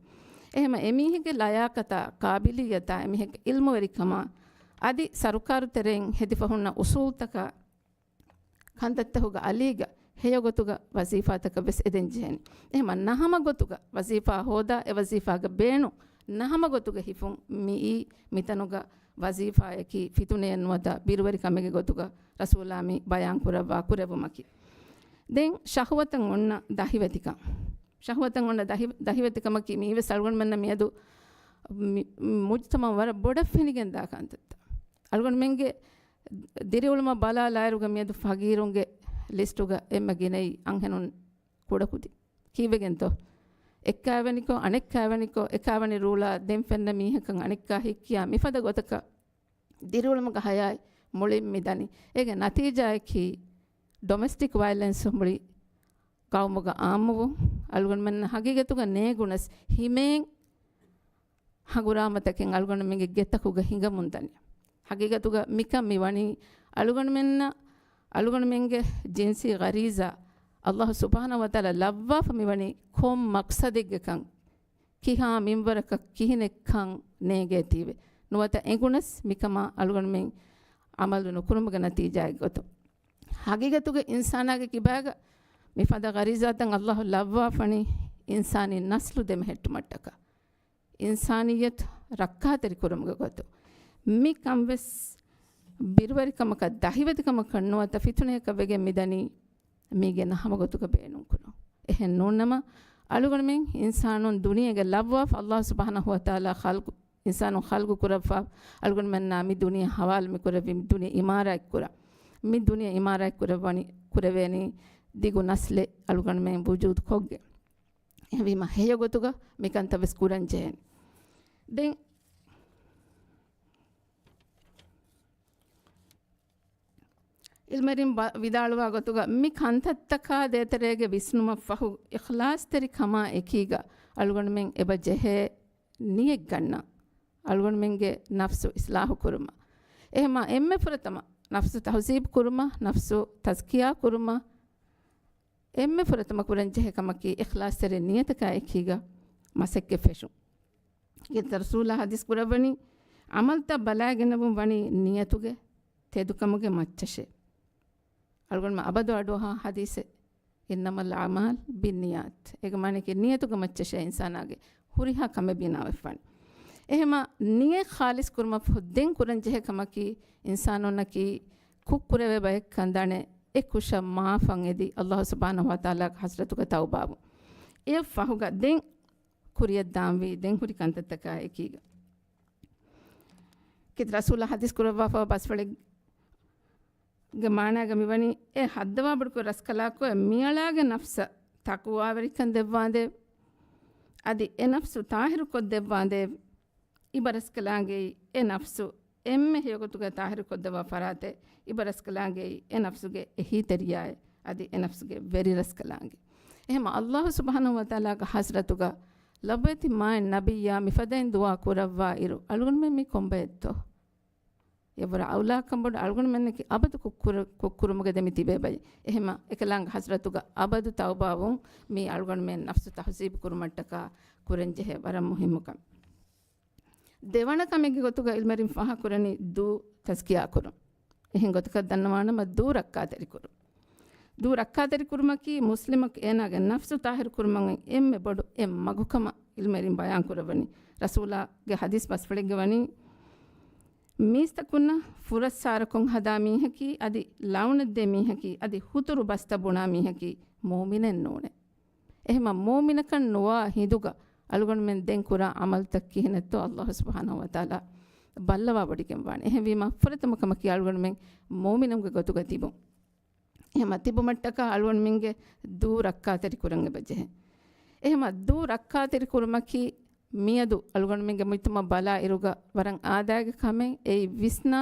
އެހެމަ އެމީހެއްގެ ލަޔާޤަތާ، ޤާބިލިއްޔަތާ، އެމީހެއްގެ ޢިލްމުވެރިކަމާ، އަދި ސަރުކާރު ތެރެއިން ހެދިފަ ހުންނަ އުޞޫލުތަކާ، ކަންތައްތަކުގެ އަލީގަ ހެޔޮގޮތުގަ ވަޒީފާތަކަށް ވެސް އެދެން ޖެހޭނެ. އެހެމަ ނަހަމަ ގޮތުގަ ވަޒީފާ ހޯދާ، އެ ވަޒީފާގަ ބޭނުން ނަހަމަ ގޮތުގެ ހިފުން މިއީ މިތަނުގަ ވަޒީފާއަކީ ފިތުނައެއް ނުވަތަ ބިރުވެރިކަމެއްގެ ގޮތުގަ ރަސޫލާ މި ބަޔާން ކުރައްވާ ކުރެއްވުމަކީ. ދެން ޝަހުވަތަށް އޮންނަ ދަހިވެތިކަން. ޝަހުވަތަށް އޮންނަ ދަހި-، ދަހިވެތިކަމަކީ މީވެސް އަޅުގަނޑުމެންނަށް މިއަދު މި-، މުޖްތަމަޢު ވަރަށް ބޮޑަށް ފެނިގެންދާ ކަންތައްތައް. އަޅުގަނޑުމެންގެ ދިރިއުޅުމަށް ބަލާލާއިރުގަ މިއަދު ފަގީރުންގެ ލިސްޓުގަ އެންމެ ގިނައީ އަންހެނުން ކުޑަކުދިން. ކީއްވެގެންތޯ؟ އެއްކާވެނިކޮށް، އަނެއްކާވެނިކޮށް، އެކާވެނި ރޫޅާ ދެން ފެންނަ މީހަކަށް އަނެއްކާ ހިއްކިޔާ މިފަދަ ގޮތަކަށް ދިރިއުޅުމުގެ ހަޔާތް މުޅިން މި ދަނީ. އޭގެ ނަތީޖާއަކީ ޑޮމެސްޓިކް ވަޔަލެންސް މުޅި ގައުމުގަ އާއްމުވުން. އަޅުގަނޑުމެންނަށް ހަގީގަތުގަ ނޭގުނަސް ހިމޭން ހަނގުރާމަތަކެއް އަޅުގަނޑުމެންގެ ގެތަކުގަ ހިނގަމުން ދަނީ. ހަގީގަތުގަ މިކަން މި ވަނީ އަޅުގަނޑުމެންނަށް، އަޅުގަނޑުމެންގެ ޖިންސީ ޣަރީޒާ ﷲ ސުބްޙާނަހޫ ވަތަޢާލާ ލައްވާފަ މި ވަނީ ކޮން މަޤްޞަދެއްގެކަން، ކިހާ މިންވަރަކަށް ކިހިނެއްކަން ނޭނގޭތީވެ. ނުވަތަ އެނގުނަސް މިކަމާ އަޅުގަނޑުމެން ޢަމަލު ނުކުރުމުގެ ނަތީޖާއެއްގޮތުން. ހަގީގަތުގަ އިންސާނާގެ ކިބާގަ މިފަދަ ޣަރީޒާތައް ﷲ ލައްވާފަނީ އިންސާނީ ނަސްލު ދެމެހެއްޓުމަށްޓަކާ. އިންސާނިއްޔަތު ރައްކާތެރި ކުރުމުގެ ގޮތު. މި ކަންވެސް ބިރުވެރިކަމަކަށް، ދަހިވެތިކަމަކަށް ނުވަތަ ފިތުނަޔަކަށް ވެގެން މިދަނީ މީގެ ނަހަމަ ގޮތުގަ ބޭނުންކުރުން. އެހެން ނޫންނަމަ، އަޅުގަނޑުމެން އިންސާނުން ދުނިޔޭގަ ލައްވާފަ، ﷲ ސުބްޙާނަހޫ ވަތަޢާލާ ޚަލްޤު، އިންސާނުން ޚަލްޤު ކުރައްވާ، އަޅުގަނޑުމެންނާ މި ދުނިޔެ ޙަވާލު މި ކުރެއްވި، މި ދުނިޔެ ޢިމާރާތް ކުރާ، މި ދުނިޔެ ޢިމާރާތް ކުރެއްވަނި، ކުރެވޭނީ ދިގު ނަސްލެއް އަޅުގަނޑުމެން ވުޖޫދު ކޮށްގެން. އެހެންވީމަ ހެޔޮ ގޮތުގަ މިކަންތައް ވެސް ކުރަން ޖެހޭނެ. ދެން ޢިލްމުވެރިން ބަ-، ވިދާޅުވާ ގޮތުގަ މި ކަންތައްތަކާ ދޭތެރޭގެ ވިސްނުމަށް ފަހު، އިޚްލާޞްތެރި ކަމާ އެކީގަ އަޅުގަނޑުމެން އެބަ ޖެހޭ ނިޔަތް ގަންނަން، އަޅުގަނޑުމެންގެ ނަފްސު އިޞްލާޙު ކުރުމަށް. އެހެމާ އެންމެ ފުރަތަމަ ނަފްސު ތަހުޒީބު ކުރުމަށް، ނަފްސު ތަޒްކިޔާ ކުރުމަށް، އެންމެ ފުރަތަމަ ކުރަން ޖެހޭ ކަމަކީ އިޚްލާޞްތެރި ނިޔަތަކާ އެކީގަ މަސައްކަތް ފެށުން. ގިނަ ރަސޫލާ ޙަދީޘް ކުރައްވަނީ، ޢަމަލުތައް ބަލާގެނެވުން ވަނީ ނިޔަތުގެ ތެދުކަމުގެ މައްޗަށޭ. އަޅުގަނޑުމެން އަބަދު އަޑުއަހާ ޙަދީޘެއް، "إنما الأعمال بالنيات." އޭގެ މާނައަކީ ނިޔަތުގެ މައްޗަށޭ އިންސާނާގެ ހުރިހާ ކަމެއް ބިނާވެފަން. އެހެމާ ނިޔަތް ޚާލިޞް ކުރުމަށް ފަހު ދެން ކުރަން ޖެހޭ ކަމަކީ، އިންސާނުންނަކީ ކުށް ކުރެވޭ ބައެއްކަން ދަނެ، އެ ކުށަށް މާފަށް އެދި، ﷲ ސުބްޙާނަހޫ ވަތަޢާލާގެ ޙަޟްރަތުގަ ތައުބާވުން. އެއަށް ފަހުގަ ދެން ކުރިއަށް ދާންވީ ދެން ހުރި ކަންތައްތަކާ އެކީގަ. ކީރިތި ރަސޫލާ ޙަދީޘް ކުރައްވާފަ ބަސްފަޅެއްގެ މާނާގަ މިވަނީ، އެ ހައްދަވާ ބޮޑުކޮށް ރަސްކަލާކޮ މިއަޅާގެ ނަފްސަށް ތަޤްވާވެރިކަން ދެއްވާނދޭވެ. އަދި އެ ނަފްސު ޠާހިރުކޮށްދެއްވާނދޭވެ. އިބަރަސްކަލާނގެއީ އެ ނަފްސު އެންމެ ހެޔޮގޮތުގަ ޠާހިރުކޮށްދެއްވާ ފަރާތެއް، އިބަރަސްކަލާނގެއީ އެ ނަފްސުގެ އެހީތެރިޔާއެއް، އަދި އެ ނަފްސުގެ ވެރިރަސްކަލާނގެ. އެހެމަ ﷲ ސުބްޙާނަހޫ ވަތަޢާލާގެ ޙަޟްރަތުގަ ލޮބުވެތި މާތް ނަބިއްޔާ މިފަދައިން ދުޢާ ކުރައްވާ އިރު، އަޅުގަނޑުމެން މީ ކޮންބައެއްތޯ؟ އެވަރަށް އައުލާކަން ބޮޑު އަޅުގަނޑުމެންނަކީ އަބަދު ކުށްކުރު-، ކުށްކުރުމުގަ ދެމި ތިބޭ ބައެއް. އެހެމަ އެކަލާނގެ ޙަޟްރަތުގަ އަބަދު ތައުބާވުން މީ އަޅުގަނޑުމެން ނަފްސު ތަހުޒީބު ކުރުމަށްޓަކާ ކުރަންޖެހޭ ވަރަށް މުހިއްމު ކަމެއް. ދެވަނަ ކަމެއްގެ ގޮތުގަ ޢިލްމުވެރިން ފާހަގަކުރަނީ ދޫ ތަޒްކިޔާ ކުރުން. އެހެން ގޮތަކަށް ދަންނަވާނަމަ، ދޫ ރައްކާތެރި ކުރުން. ދޫ ރައްކާތެރި ކުރުމަކީ މުސްލިމަކު އޭނާގެ ނަފްސު ޠާހިރު ކުރުމަށް އެންމެ ބޮޑު އެއް މަގުކަމަށް ޢިލްމުވެރިން ބަޔާން ކުރައްވަނީ. ރަސޫލާގެ ޙަދީޘް ބަސްފުޅެއްގަ ވަނީ، މީސްތަކުންނަށް ފުރައްސާރަކޮށް ހަދާ މީހަކީ، އަދި ލަޢުނަތްދޭ މީހަކީ، އަދި ހުތުރު ބަސްތައް ބުނާ މީހަކީ މުއުމިނެއް ނޫނޭ. އެހެމަ މޫމިނަކަށް ނުވާ ހިނދުގަ އަޅުގަނޑުމެން ދެން ކުރާ ޢަމަލުތައް ކިހިނެއްތޯ ﷲ ސުބްޙާނަހޫ ވަތަޢާލާ ބައްލަވާ ވޮޑިގެންވާނެ. އެހެންވީމަ ފުރަތަމަ ކަމަކީ އަޅުގަނޑުމެން މޫމިނުންގެ ގޮތުގަ ތިބުން. އެހެމަ ތިބުމަށްޓަކާ އަޅުގަނޑުމެންގެ ދޫ ރައްކާތެރި ކުރަން އެބަ ޖެހޭ. އެހެމަ ދޫ ރައްކާތެރި ކުރުމަކީ މިއަދު އަޅުގަނޑުމެންގެ މުޖްތަމަޢު ބަލާ އިރުގަ ވަރަށް އާދައިގެ ކަމެއް، އެއީ ވިސްނާ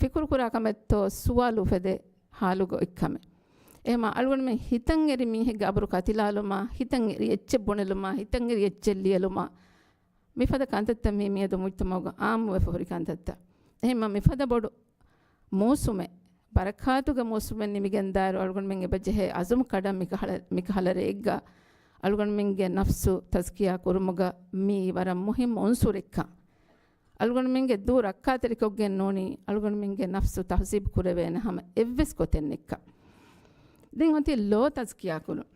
ފިކުރު ކުރާ ކަމެއްތޯ ސުވާލު އުފެދޭ ހާލުގަ އޮތް ކަމެއް. އެހެމަ އަޅުގަނޑުމެން ހިތަށް އެރި މީހެއްގެ އަބުރު ކަތިލާލުމާ، ހިތަށް އެރި އެއްޗެއް ބުނެލުމާ، ހިތަށް އެރި އެއްޗެއް ލިޔެލުމާ، މިފަދަ ކަންތައްތައް މީ މިއަދު މުޖްތަމަޢުގަ ޢާއްމުވެފަ ހުރި ކަންތައްތައް. އެހެންމަ މިފަދަ ބޮޑު މޫސުމެއް، ބަރަކާތުގެ މޫސުމެއް ނިމިގެންދާއިރު އަޅުގަނޑުމެން އެބަ ޖެހޭ ޢަޒުމް ކަޑަން މިކަހަލަ، މިކަހަލަ ރެއެއްގަ އަޅުގަނޑުމެންގެ ނަފްސު ތަޒްކިޔާ ކުރުމުގަ މީ ވަރަށް މުހިއްމު އުންސުރެއްކަން. އަޅުގަނޑުމެންގެ ދޫ ރައްކާތެރިކޮށްގެން ނޫނީ އަޅުގަނޑުމެންގެ ނަފްސު ތަހްޒީބު ކުރެވޭނެ ހަމަ އެއްވެސް ގޮތެއް ނެއްކަ. ދެން އޮތީ ލޯ ތަޒްކިޔާ ކުރުން.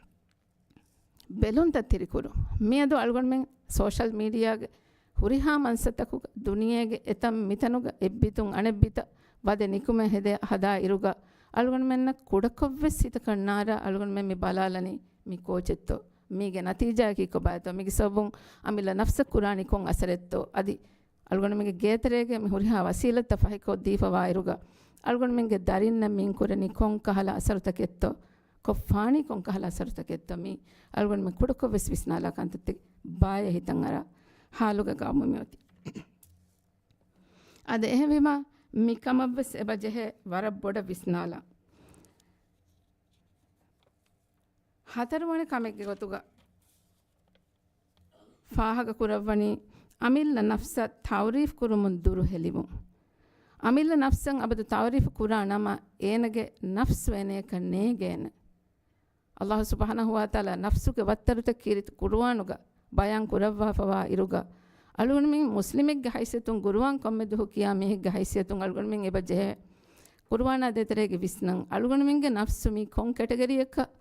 ބެލުންތައް ތިރިކުރުން. މިއަދު އަޅުގަނޑުމެން ސޯޝަލް މީޑިއާގެ ހުރިހާ މަންސަތަކުގަ، ދުނިޔޭގެ އެތަން މިތަނުގަ އެއްބިތުން އަނެއްބިތައް ވަދެ ނިކުމެ ހެދޭ ހަދާ އިރުގަ، އަޅުގަނޑުމެންނަށް ކުޑަކޮށްވެސް ހިތަކަށް ނާރާ އަޅުގަނޑުމެން މި ބަލާލަނީ މީ ކޯޗެއްތޯ؟ މީގެ ނަތީޖާއަކީ ކޮބާތޯ؟ މީގެ ސަބަބުން އަމިއްލަ ނަފްސަށް ކުރާނީ ކޮން އަސަރެއްތޯ؟ އަދި އަޅުގަނޑުމެންގެ ގޭތެރޭގެ މި ހުރިހާ ވަސީލަތްތައް ފަހިކޮށްދީފަވާ އިރުގަ، އަޅުގަނޑުމެންގެ ދަރިންނަށް މިން ކުރަނީ ކޮން ކަހަލަ އަސަރުތަކެއްތޯ؟ ކޮށްފާނީ ކޮން ކަހަލަ އަސަރުތަކެއްތޯ؟ މީ އަޅުގަނޑުމެން ކުޑަކޮށްވެސް ވިސްނާލާ ކަންތައްތައް ބާޔަ ހިތަށް އަރާ ހާލުގަ ގައުމު މިއޮތީ. އަދި އެހެންވީމަ، މި ކަމަށްވެސް އެބަ ޖެހޭ ވަރަށް ބޮޑަށް ވިސްނާލާ. ހަތަރުވަނަ ކަމެއްގެ ގޮތުގަ ފާހަގަ ކުރައްވަނީ، އަމިއްލަ ނަފްސަށް ތަޢުރީފް ކުރުމުން ދުރުހެލިވުން. އަމިއްލަ ނަފްސަށް އަބަދު ތަޢުރީފް ކުރާ ނަމަ، އޭނަގެ ނަފްސު އޭނަޔަކަށް ނޭނގޭނެ. ﷲ ސުބްޙާނަހޫ ވަތަޢާލާ ނަފްސުގެ ވައްތަރުތައް ކީރިތި ޤުރުއާނުގަ ބަޔާން ކުރައްވާފަވާ އިރުގަ، އަޅުގަނޑުމެން މުސްލިމެއްގެ ހައިސިއްޔަތުން، ޤުރުއާން ކޮންމެ ދުވަހު ކިޔާ މީހެއްގެ ހައިސިއްޔަތުން އަޅުގަނޑުމެން އެބަ ޖެހޭ، ޤުރުއާނާ ދޭތެރޭގެ ވިސްނަން، އަޅުގަނޑުމެންގެ ނަފްސު މީ ކޮން ކެޓަގަރީއަކަށް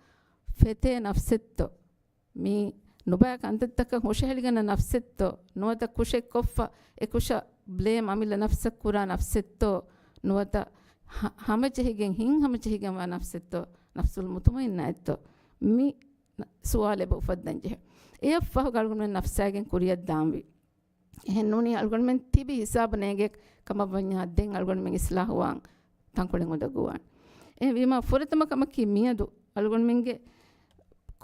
ފެތޭ ނަފްސެއްތޯ؟ މީ ނުބައި ކަންތައްތަކަށް ހުށަހެޅިގަންނަ ނަފްސެއްތޯ؟ ނުވަތަ ކުށެއް ކޮށްފަ، އެ ކުށަށް ބްލޭމް އަމިއްލަ ނަފްސަށް ކުރާ ނަފްސެއްތޯ؟ ނުވަތަ ހަ-، ހަމަޖެހިގެން، ހިތްހަމަޖެހިގެންވާ ނަފްސެއްތޯ؟ ނަފްސުލް މުޠުމައިންނާއެއްތޯ؟ މި ސުވާލެއް އެބަ އުފައްދަން ޖެހޭ. އެއަށްފަހުގަ އަޅުގަނޑުމެން ނަފްސާގެން ކުރިއަށް ދާންވީ. އެހެން ނޫނީ އަޅުގަނޑުމެން ތިބި ހިސާބު ނޭނގޭ ކަމަށްވަންޏާ، ދެން އަޅުގަނޑުމެން އިސްލާހުވާން ތަންކޮޅެއް އުނދަގޫވާން. އެހެންވީމާ، ފުރަތަމަ ކަމަކީ މިއަދު އަޅުގަނޑުމެންގެ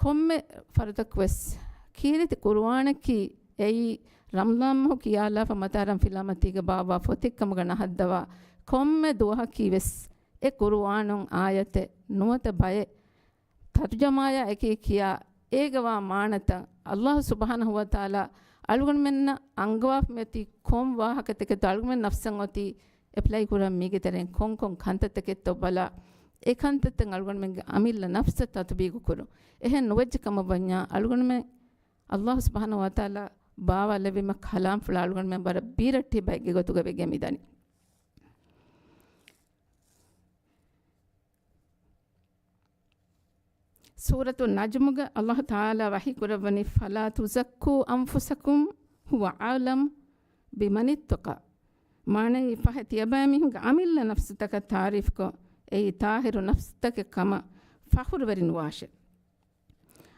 ކޮންމެ ފަރުދަކުވެސް ކީރިތި ޤުރުއާނަކީ އެއީ ރަމަޟާން މަހު ކިޔާލާފަ މަތާރަން ފިލާމަތީގަ ބާއްވާ ފޮތެއް ކަމުގަ ނަހައްދަވާ ކޮންމެ ދުވަހަކީ ވެސް އެ ޤުރުއާނުން އާޔަތެއް ނުވަތަ ބައެއް ތަރުޖަމާޔާ އެކީ ކިޔާ، އޭގަވާ މާނަތައް، ﷲ ސުބްޙާނަހޫ ވަތަޢާލާ އަޅުގަނޑުމެންނަށް އަންގަވާފަ މިއޮތީ ކޮން ވާހަކަތަކެއްތޯ، އަޅުގަނޑުމެން ނަފްސަށް އޮތީ އެޕްލައި ކުރަން މީގެ ތެރެއިން ކޮން ކޮން ކަންތައްތަކެއްތޯ ބަލާ، އެ ކަންތައްތައް އަޅުގަނޑުމެންގެ އަމިއްލަ ނަފްސަށް ތަޠުބީގު ކުރުން. އެހެން ނުވެއްޖެ ކަމަށް ވަންޏާ، އަޅުގަނޑުމެން ﷲ ސުބްޙާނަހޫ ވަތަޢާލާ ބާވާލެއްވި މި ކަލާމްފުޅާ އަޅުގަނޑުމެން ވަރަށް ބީރައްޓެހި ބައެއްގެ ގޮތުގަ ވެގެން މިދަނީ. ސޫރަތު ނަޖްމުގަ ﷲ ތަޢާލާ ވަޙީ ކުރައްވަނީ، "ފަލާ ތުޒައްކޫ އަންފުސަކުމް ހުވަ އަޢުލަމު ބިމަނިއްތަޤާ." މާނައީ، ފަހެ ތިޔަބައިމީހުންގެ އަމިއްލަ ނަފްސުތަކަށް ތާރީފްކޮށް، އެއީ ޠާހިރު ނަފްސުތަކެއް ކަމަށް ފަޚުރުވެރި ނުވާށޭ.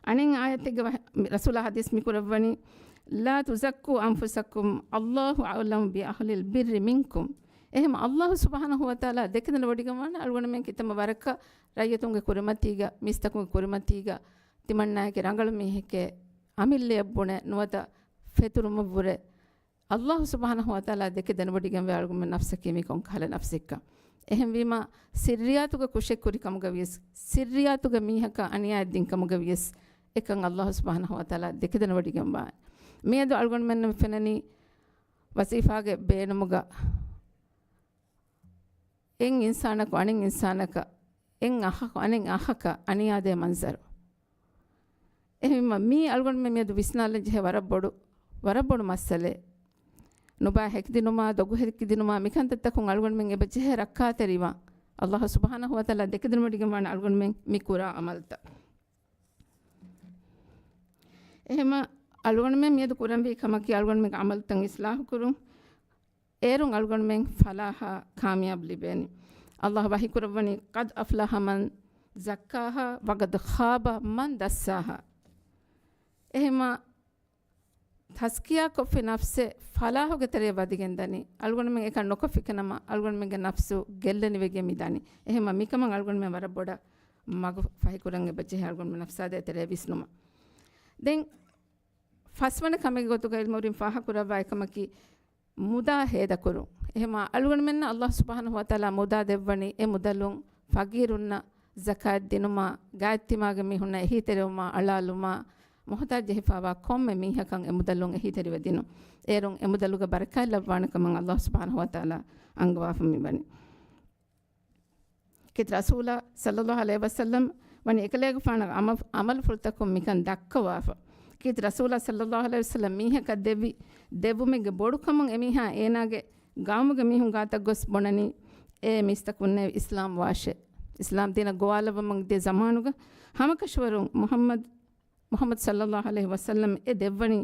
އަނެއް އާޔަތެއްގެ ވަ-، ރަސޫލާ ޙަދީޘް މި ކުރައްވަނީ، "ލާ ތުޒައްކޫ އަންފުސަކުމް، ﷲ އަޢުލަމު ބިއަހްލިލް ބިއްރި މިންކުމް." އެހެން ﷲ ސުބްޙާނަހޫ ވަތަޢާލާ ދެކެ ދަންނަވަޑިގަންވާނެ އަޅުގަނޑުމެން ކިތަންމެ ވަރަކަށް ރައްޔިތުންގެ ކުރިމަތީގަ، މީސްތަކުންގެ ކުރިމަތީގަ ތިމަންނާއެކޭ ރަނގަޅު މީހެކޭ، އަމިއްލައަށް ބުނެ ނުވަތަ ފެތުރުމަށްވުރެ، ﷲ ސުބްޙާނަހޫ ވަތަޢާލާ ދެކެ ދަންނަވަޑިގެންވޭ އަޅުގަނޑުމެން ނަފްސަކީ މީ ކޮން ކަހަލަ ނަފްސެއްކަން. އެހެންވީމާ، ސިއްރިއްޔާތުގަ ކުށެއް ކުރި ކަމުގަ ވިޔަސް، ސިއްރިއްޔާތުގަ މީހަކަށް އަނިޔާއެއް ދިން ކަމުގަ ވިޔަސް، އެކަން ﷲ ސުބްޙާނަހޫ ވަތަޢާލާ ދެކެ ދަންނަވަޑިގެންވާނެ. މިއަދު އަޅުގަނޑުމެންނަށް ފެންނަނީ، ވަޒީފާގެ ބޭނުމުގަ އެއް އިންސާނަކު އަނެއް އިންސާނަކަށް، އެއް އަހަކު އަނެއް އަހަކަށް އަނިޔާދޭ މަންޒަރު. އެހެންވީމަ، މީ އަޅުގަނޑުމެން މިއަދު ވިސްނާލަން ޖެހޭ ވަރަށް ބޮޑު، ވަރަށް ބޮޑު މައްސަލައެއް. ނުބައި ހެކިދިނުމާ، ދޮގު ހެކިދިނުމާ، މިކަންތައްތަކުން އަޅުގަނޑުމެން އެބަ ޖެހޭ ރައްކާތެރިވާން. ﷲ ސުބްޙާނަހޫ ވަތަޢާލާ ދެކެދިނުމަޑިގެންވާނެ އަޅުގަނޑުމެން މި ކުރާ ޢަމަލުތައް. އެހެމަ އަޅުގަނޑުމެން މިއަދު ކުރަންވީ ކަމަކީ، އަޅުގަނޑުމެންގެ ޢަމަލުތައް އިޞްލާޙު ކުރުން. އޭރުން އަޅުގަނޑުމެން ފަލާޙާ ކާމިޔާބު ލިބޭނެ. ﷲ ވަޙީ ކުރައްވަނީ، "ޤަދް އަފްލަޙަ މަން ޒައްކާހާ، ވަޤަދް ޚާބަ މަން ދައްސާހާ." އެހެމަ ތަޒްކިޔާކޮށްފި ނަފްސެއް ފަލާހުގެ ތެރެއަށް ވަދެގެން ދަނީ. އަޅުގަނޑުމެން އެކަން ނުކޮށްފިކަނަމަ އަޅުގަނޑުމެންގެ ނަފްސު ގެއްލެނިވެގެން މި ދަނީ. އެހެމަ މިކަމަށް އަޅުގަނޑުމެން ވަރަށް ބޮޑަށް މަގު ފަހިކުރަން އެބަޖެހޭ އަޅުގަނޑުމެން ނަފްސާ ދޭތެރެއަށް ވިސްނުމަށް. ދެން ފަސްވަނަ ކަމެއްގެ ގޮތުގައި އިލްމުވެރިން ފާހަކުރައްވާ އެކަމަކީ، މުދާ ހޭދަކުރުން. އެހެމަ އަޅުގަނޑުމެންނަށް އަﷲ ސުބްޙާނަހޫ ވަތަޢާލާ މުދާ ދެއްވަނީ، އެ މުދަލުން ފަގީރުންނަށް ޒަކާތް ދިނުމާ، ގާތްތިމާގެ މީހުންނަށް އެހީތެރިވުމާ، އަޅާލުމާ، މުޙުތާޖް ޖެހިފާވާ ކޮންމެ މީހަކަށް އެ މުދަލުން އެހީތެރިވެ ދިނުން. އޭރުން އެ މުދަލުގެ ބަރަކާތް ލައްވާނެ ކަމަށް އަﷲ ސުބްޙާނަހޫ ވަތަޢާލާ އަންގަވާފަ މިވަނީ. ކީރިތި ރަސޫލާ ޞައްލައްލާހު ޢަލައިހި ވަސައްލަމް ވަނީ އެކަލޭގެފާނަށް ޢަމަ-، ޢަމަލުފުޅުތަކުން މިކަން ދައްކަވާފަ. ކީރިތި ރަސޫލާ ޞައްލައްލާހު ޢަލައިހި ވަސައްލަމް މީހަކަށް ދެއްވި، ދެއްވުމެއްގެ ބޮޑުކަމުން އެމީހާ އޭނާގެ ގައުމުގެ މީހުން ގާތަށް ގޮސް ބުނަނީ، އޭ މީސްތަކުންނޭ އިސްލާމް ވާށޭ. އިސްލާމް ދީނަށް ގޮވާލައްވަމުން ދިޔަ ޒަމާނުގަ ހަމަކަށަވަރުން މުޙައްމަދު، މުޙައްމަދު ޞައްލައްލާހު ޢަލައިހި ވަސައްލަމް އެ ދެއްވަނީ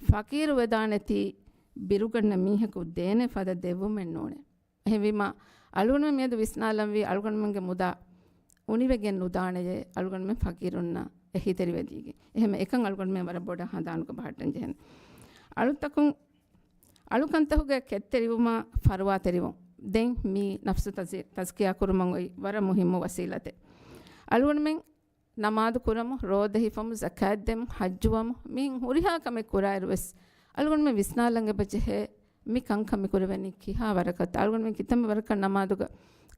ފަޤީރު ވެދާނެތީ ބިރުގަންނަ މީހަކު ދޭނެ ފަދަ ދެއްވުމެއް ނޫނޭ. އެހެންވީމާ، އަޅުގަނޑުމެން މިއަދު ވިސްނާލަންވީ އަޅުގަނޑުމެންގެ މުދާ އުނިވެގެން ނުދާނެޔޭ އަޅުގަނޑުމެން ފަޤީރުންނަށް އެހީތެރިވެދީގެން. އެހެމަ އެކަން އަޅުގަނޑުމެން ވަރަށް ބޮޑަށް ހަނދާނުގަ ބަހައްޓަން ޖެހެން. އަޅުތަކުން، އަޅުކަންތަކުގެ ކެތްތެރިވުމާ ފަރުވާތެރިވުން. ދެން މީ ނަފްސު ތަޒް-، ތަޒްކިޔާ ކުރުމަށް އޮތް ވަރަށް މުހިއްމު ވަސީލަތެއް. އަޅުގަނޑުމެން ނަމާދު ކުރަމު، ރޯދަ ހިފަމު، ޒަކާތް ދެމު، ޙައްޖުވަމު، މި ހުރިހާ ކަމެއް ކުރާއިރު ވެސް އަޅުގަނޑުމެން ވިސްނާލަން އެބަޖެހޭ، މި ކަންކަން މި ކުރެވެނީ ކިހާ ވަރަކަށް؟ އަޅުގަނޑުމެން ކިތަންމެ ވަރަކަށް ނަމާދުގަ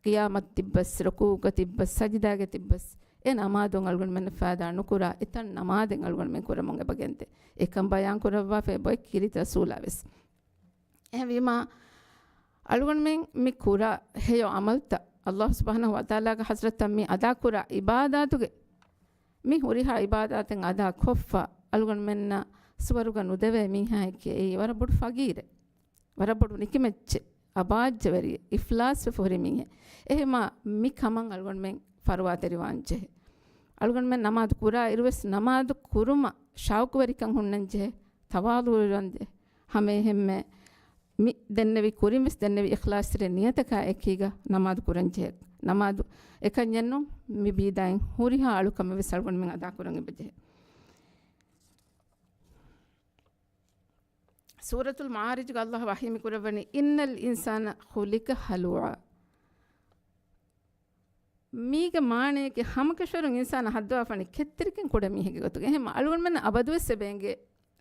ޤިޔާމަތް ތިއްބަސް، ރުކޫޢުގަ ތިއްބަސް، ސަޖިދާގަ ތިއްބަސް، އެ ނަމާދުން އަޅުގަނޑުމެންނަށް ފައިދާ ނުކުރާ އެތައް ނަމާދެއް އަޅުގަނޑުމެން ކުރަމުން އެބަގެންދޭ. އެކަން ބަޔާން ކުރައްވާފައި އެބައޮތް ކީރިތި ރަސޫލާ ވެސް. އެހެންވީމާ، އަޅުގަނޑުމެން މި ކުރާ ހެޔޮ ޢަމަލުތައް، އަﷲ ސުބްޙާނަހޫ ވަތަޢާލާގެ ޙަޟްރަތަށް މި އަދާކުރާ ޢިބާދާތުގެ މި ހުރިހާ ޢިބާދާތެއް އަދާ ކޮށްފަ، އަޅުގަނޑުމެންނަށް ސުވަރުގަ ނުދެވޭ މީހާއެކޭ، އެއީ ވަރަށް ބޮޑު ފަގީރެއް، ވަރަށް ބޮޑު ނިކަމެއްޗެއް، އަބާއްޖަވެރިއެއް، އިފްލާސްވެފަ ހުރި މީހެއް. އެހެމާ މި ކަމަށް އަޅުގަނޑުމެން ފަރުވާތެރިވާން ޖެހޭ. އަޅުގަނޑުމެން ނަމާދު ކުރާ އިރުވެސް ނަމާދު ކުރުމަށް ޝައުޤުވެރިކަން ހުންނަން ޖެހޭ، ތަވާޟުޢުވެރިވާން ޖެހޭ. ހަމައެހެންމެ މި ދެންނެވި ކުރިން ވެސް ދެންނެވި އިޚްލާޞްތެރި ނިޔަތަކާ އެކީގަ ނަމާދު ކުރަން ޖެހޭ. ނަމާދު އެކަންޏެއް ނޫން، މި ބީދާއިން ހުރިހާ އަޅުކަމެއް ވެސް އަޅުގަނޑުމެން އަދާކުރަން އެބަޖެހޭ. ސޫރަތުލް މަޢާރިޖުގަ އަﷲ ވަޙީ މި ކުރައްވަނީ، "إِنَّ الْإِنسَانَ خُلِقَ هَلُوعًا." މީގެ މާނަޔަކީ ހަމަކަށަވަރުން އިންސާނާ ހައްދަވާފަނީ ކެތްތެރިކަން ކުޑަ މީހެއްގެ ގޮތުގަ. އެހެން އަޅުގަނޑުމެންނަށް އަބަދުވެސް އެބައެނގޭ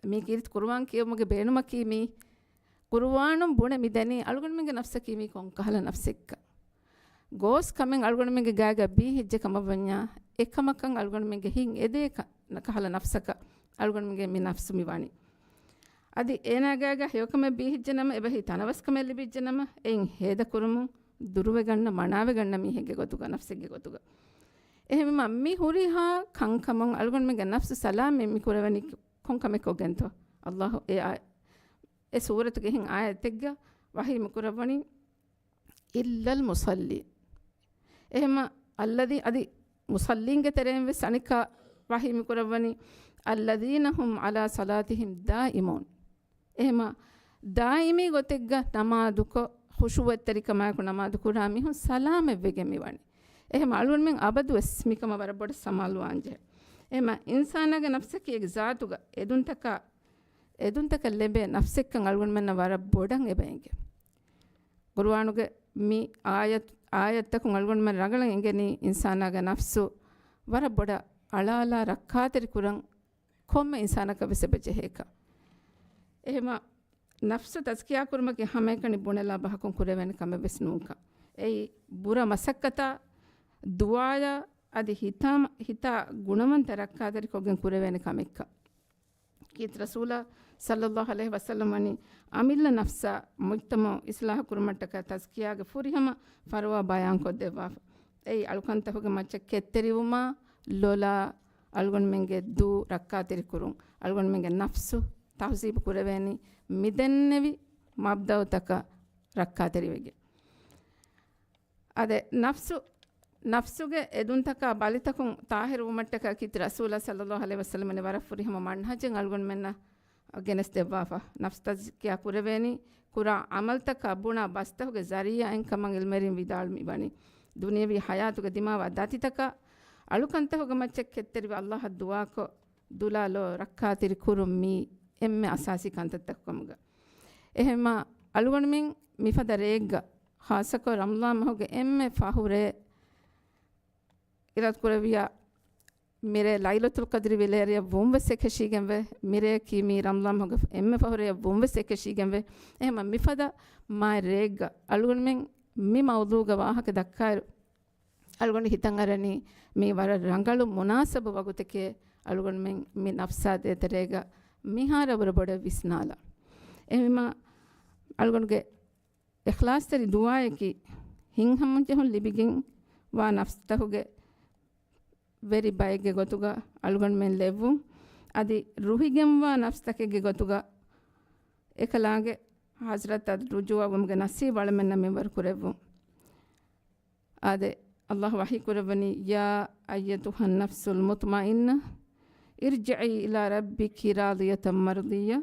މީ ކީރިތި ޤުރުއާން ކިޔެވުމުގެ ބޭނުމަކީ މީ ޤުރުއާނުން ބުނެ މި ދަނީ އަޅުގަނޑުމެންގެ ނަފްސަކީ މީ ކޮން ކަހަލަ ނަފްސެއްކަން. ގޯސް ކަމެއް އަޅުގަނޑުމެންގެ ގާގަ ބީހިއްޖެ ކަމަށްވަންޏާ، އެކަމަކަށް އަޅުގަނޑުމެންގެ ހިތް އެދޭ ކަ-، ކަހަލަ ނަފްސަކަށް އަޅުގަނޑުމެންގެ މި ނަފްސު މި ވަނީ. އަދި އޭނާގާގަ ހެޔޮކަމެއް ބީހިއްޖެނަމަ، އެބަހީ ތަނަވަސްކަމެއް ލިބިއްޖެނަމަ، އެއިން ހޭދަކުރުމުން ދުރުވެގަންނަ، މަނާވެގަންނަ މީހެއްގެ ގޮތުގަ، ނަފްސެއްގެ ގޮތުގަ. އެހެންވީމަ، މި ހުރިހާ ކަންކަމުން އަޅުގަނޑުމެންގެ ނަފްސު ސަލާމަތް މި ކުރެވެނީ ކޮން ކަމެއްކޮށްގެންތޯ؟ އަﷲ އެ އާ-، އެ ސޫރަތުގެ އެހެން އާޔަތެއްގަ ވަޙީ މި ކުރައްވަނީ، "إِلَّا الْمُصَلِّينَ." އެހެމަ އައްލަދީ އަދި މުޞައްލީންގެ ތެރެއިން ވެސް އަނެއްކާ ވަޙީ މި ކުރައްވަނީ، "الَّذِينَ هُمْ عَلَىٰ صَلَاتِهِمْ دَائِمُونَ." އެހެމަ ދާއިމީ ގޮތެއްގަ ނަމާދުކޮށް، ޚުޝޫޢަތްތެރިކަމާއެކު ނަމާދު ކުރާ މީހުން ސަލާމަތްވެގެން މިވަނީ. އެހެމަ އަޅުގަނޑުމެން އަބަދުވެސް މިކަމަށް ވަރަށް ބޮޑަށް ސަމާލުވާންޖެހޭ. އެހެމަ އިންސާނާގެ ނަފްސަކީ އޭގެ ޒާތުގަ އެދުންތަކާ، އެދުންތަކަށް ލެއްބޭ ނަފްސެއްކަން އަޅުގަނޑުމެންނަށް ވަރަށް ބޮޑަށް އެބައެނގޭ. ޤުރުއާނުގެ މި އާޔަތް، އާޔަތްތަކުން އަޅުގަނޑުމެން ރަނގަޅަށް އެނގެނީ އިންސާނާގެ ނަފްސު ވަރަށް ބޮޑަށް އަޅާލާ ރައްކާތެރި ކުރަން ކޮންމެ އިންސާނަކަށް ވެސް އެބަ ޖެހޭކަން. އެހެމަ ނަފްސު ތަޒްކިޔާ ކުރުމަކީ ހަމައެކަނި ބުނެލާ ބަހަކުން ކުރެވޭނެ ކަމެއް ވެސް ނޫންކަން. އެއީ ބުރަ މަސައްކަތާ، ދުޢާޔާ އަދި ހިތާ، ހިތާ ގުނަވަންތަ ރައްކާތެރިކޮށްގެން ކުރެވޭނެ ކަމެއްކަން. ކީރިތި ރަސޫލާ ޞައްލައްލާހު ޢަލައިހި ވަސައްލަމް ވަނީ އަމިއްލަ ނަފްސާ މުޖްތަމަޢު އިޞްލާޙު ކުރުމަށްޓަކާ ތަޒްކިޔާގެ ފުރިހަމަ ފަރުވާ ބަޔާންކޮށްދެއްވާފަ. އެއީ އަޅުކަންތަކުގެ މައްޗަށް ކެތްތެރިވުމާ، ލޮލާ، އަޅުގަނޑުމެންގެ ދޫ ރައްކާތެރިކުރުން، އަޅުގަނޑުމެންގެ ނަފްސު ތަހްޒީބު ކުރެވޭނީ މިދެންނެވި މަބްދައުތަކަށް ރައްކާތެރިވެގެން. އާދެ، ނަފްސު، ނަފްސުގެ އެދުންތަކާ ބަލިތަކުން ޠާހިރުވުމަށްޓަކާ ކީރިތި ރަސޫލާ ޞައްލައްލާހު ޢަލައިހި ވަސައްލަމަށް ވަރަށް ފުރިހަމަ މަންހަޖެއް އަޅުގަނޑުމެންނަށް ގެނެސްދެއްވާފަ. ނަފްސު ތަޒްކިޔާ ކުރެވޭނީ، ކުރާ ޢަމަލުތަކާ ބުނާ ބަސްތަކުގެ ޒަރީޢާއިން ކަމަށް ޢިލްމުވެރިން ވިދާޅުވި ވަނީ. ދުނިޔަވީ ޙަޔާތުގެ ދިމާވާ ދަތިތަކާ، އަޅުކަންތަކުގެ މައްޗަށް ކެތްތެރިވެ އަﷲއަށް ދުޢާކޮށް، ދުލާލޯ ރައްކާތެރި ކުރުން މީ އެންމެ އަސާސީ ކަންތައްތަކު ކަމުގަ. އެހެންމާ އަޅުގަނޑުމެން މިފަދަ ރެއެއްގަ، ޚާއްޞަކޮށް ރަމަޟާން މަހުގެ އެންމެ ފަހު ރެ އިރާދަކުރެއްވިޔާ، މިރޭ ލައިލަތުލް ޤަދްރި ވިލޭރެއަށް ވުން ވެސް އެކަށީގެންވޭ. މިރެޔަކީ މީ ރަމަޟާން މަހުގެ އެންމެ ފަހު ރެއަށް ވުން ވެސް އެކަށީގެންވޭ. އެހެންމަ މިފަދަ މާތް ރެއެއްގަ އަޅުގަނޑުމެން މި މައުޟޫގަ ވާހަކަ ދައްކާއިރު، އަޅުގަނޑު ހިތަށް އަރަނީ މީ ވަރަށް ރަނގަޅު މުނާސަބު ވަގުތެކޭ އަޅުގަނޑުމެން މި ނަފްސާ ދޭތެރޭގަ މިހާރަށް ވުރެ ބޮޑަށް ވިސްނާލާ. އެހެންވީމާ އަޅުގަނޑުގެ އިޚްލާޞްތެރި ދުޢާއަކީ، ހިތްހަމަޖެހުން ލިބިގެން ވާ ނަފްސްތަކުގެ ވެރި ބައެއްގެ ގޮތުގަ އަޅުގަނޑުމެން ލެއްވުން، އަދި ރުހިގެންވާ ނަފްސްތަކެއްގެ ގޮތުގަ އެކަލާނގެ ޙަޟްރަތަށް ރުޖޫޢަވުމުގެ ނަސީބު އަޅަމެންނަށް މިންވަރު ކުރެއްވުން. އާދެ، ﷲ ވަޙީ ކުރައްވަނީ، يا أيتها النفس المطمئنة ارجعي إلى ربك راضية مرضية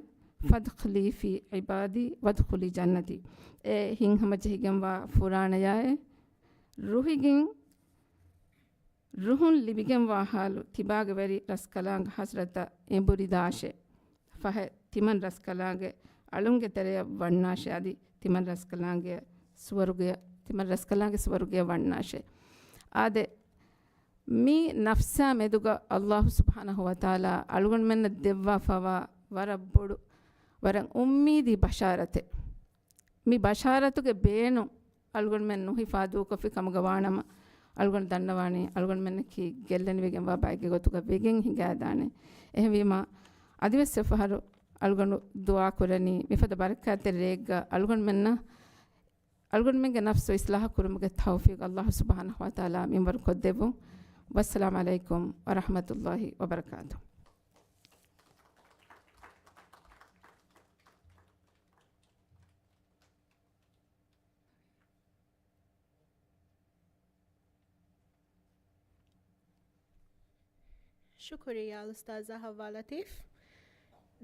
فادخلي في عبادي وادخلي جنتي. އޭ ހިތްހަމަޖެހިގެންވާ ފުރާނަޔާއޭ، ރުހިގެން ރުހުން ލިބިގެންވާ ޙާލު ތިބާގެ ވެރި ރަސްކަލާނގެ ޙަޟްރަތަށް އެނބުރި ދާށޭ. ފަހެ، ތިމަން ރަސްކަލާނގެ އަޅުންގެ ތެރެއަށް ވަންނާށޭ، އަދި ތިމަން ރަސްކަލާނގެ ސުވަރުގެ، ތިމަން ރަސްކަލާނގެ ސުވަރުގެއަށް ވަންނާށޭ. އާދެ، މި ނަފްސާ މެދުގަ ﷲ ސުބްޙާނަހޫ ވަތަޢާލާ އަޅުގަނޑުމެންނަށް ދެއްވާފަވާ ވަރަށް ބޮޑު، ވަރަށް އުއްމީދީ ބަޝާރަތެއް. މި ބަޝާރަތުގެ ބޭނުން އަޅުގަނޑުމެން ނުހިފާ ދޫކޮށްފި ކަމުގަ ވާނަމަ، އަޅުގަނޑު ދަންނަވާނީ އަޅުގަނޑުމެންނަކީ ގެއްލެނިވެގެންވާ ބައެއްގެ ގޮތުގަ ވެގެން ހިނގާދާނެ. އެހެންވީމާ، އަދިވެސް އެއްފަހަރު އަޅުގަނޑު ދުޢާ ކުރަނީ، މިފަދަ ބަރަކާތްތެރި ރެއެއްގަ އަޅުގަނޑުމެންނަށް، އަޅުގަނޑުމެންގެ ނަފްސު އިޞްލާޙު ކުރުމުގެ ތައުފީޤު ﷲ ސުބްޙާނަހޫ ވަތަޢާލާ މިންވަރު ކޮށްދެއްވުން. ވައްސަލާމް ޢަލައިކުމް ވަރަޙްމަތުﷲ ވަބަރަކާތުހު. ޝުކުރިއްޔާ އަލްއުސްތާޛާ ޙައްވާ ލަތީފް.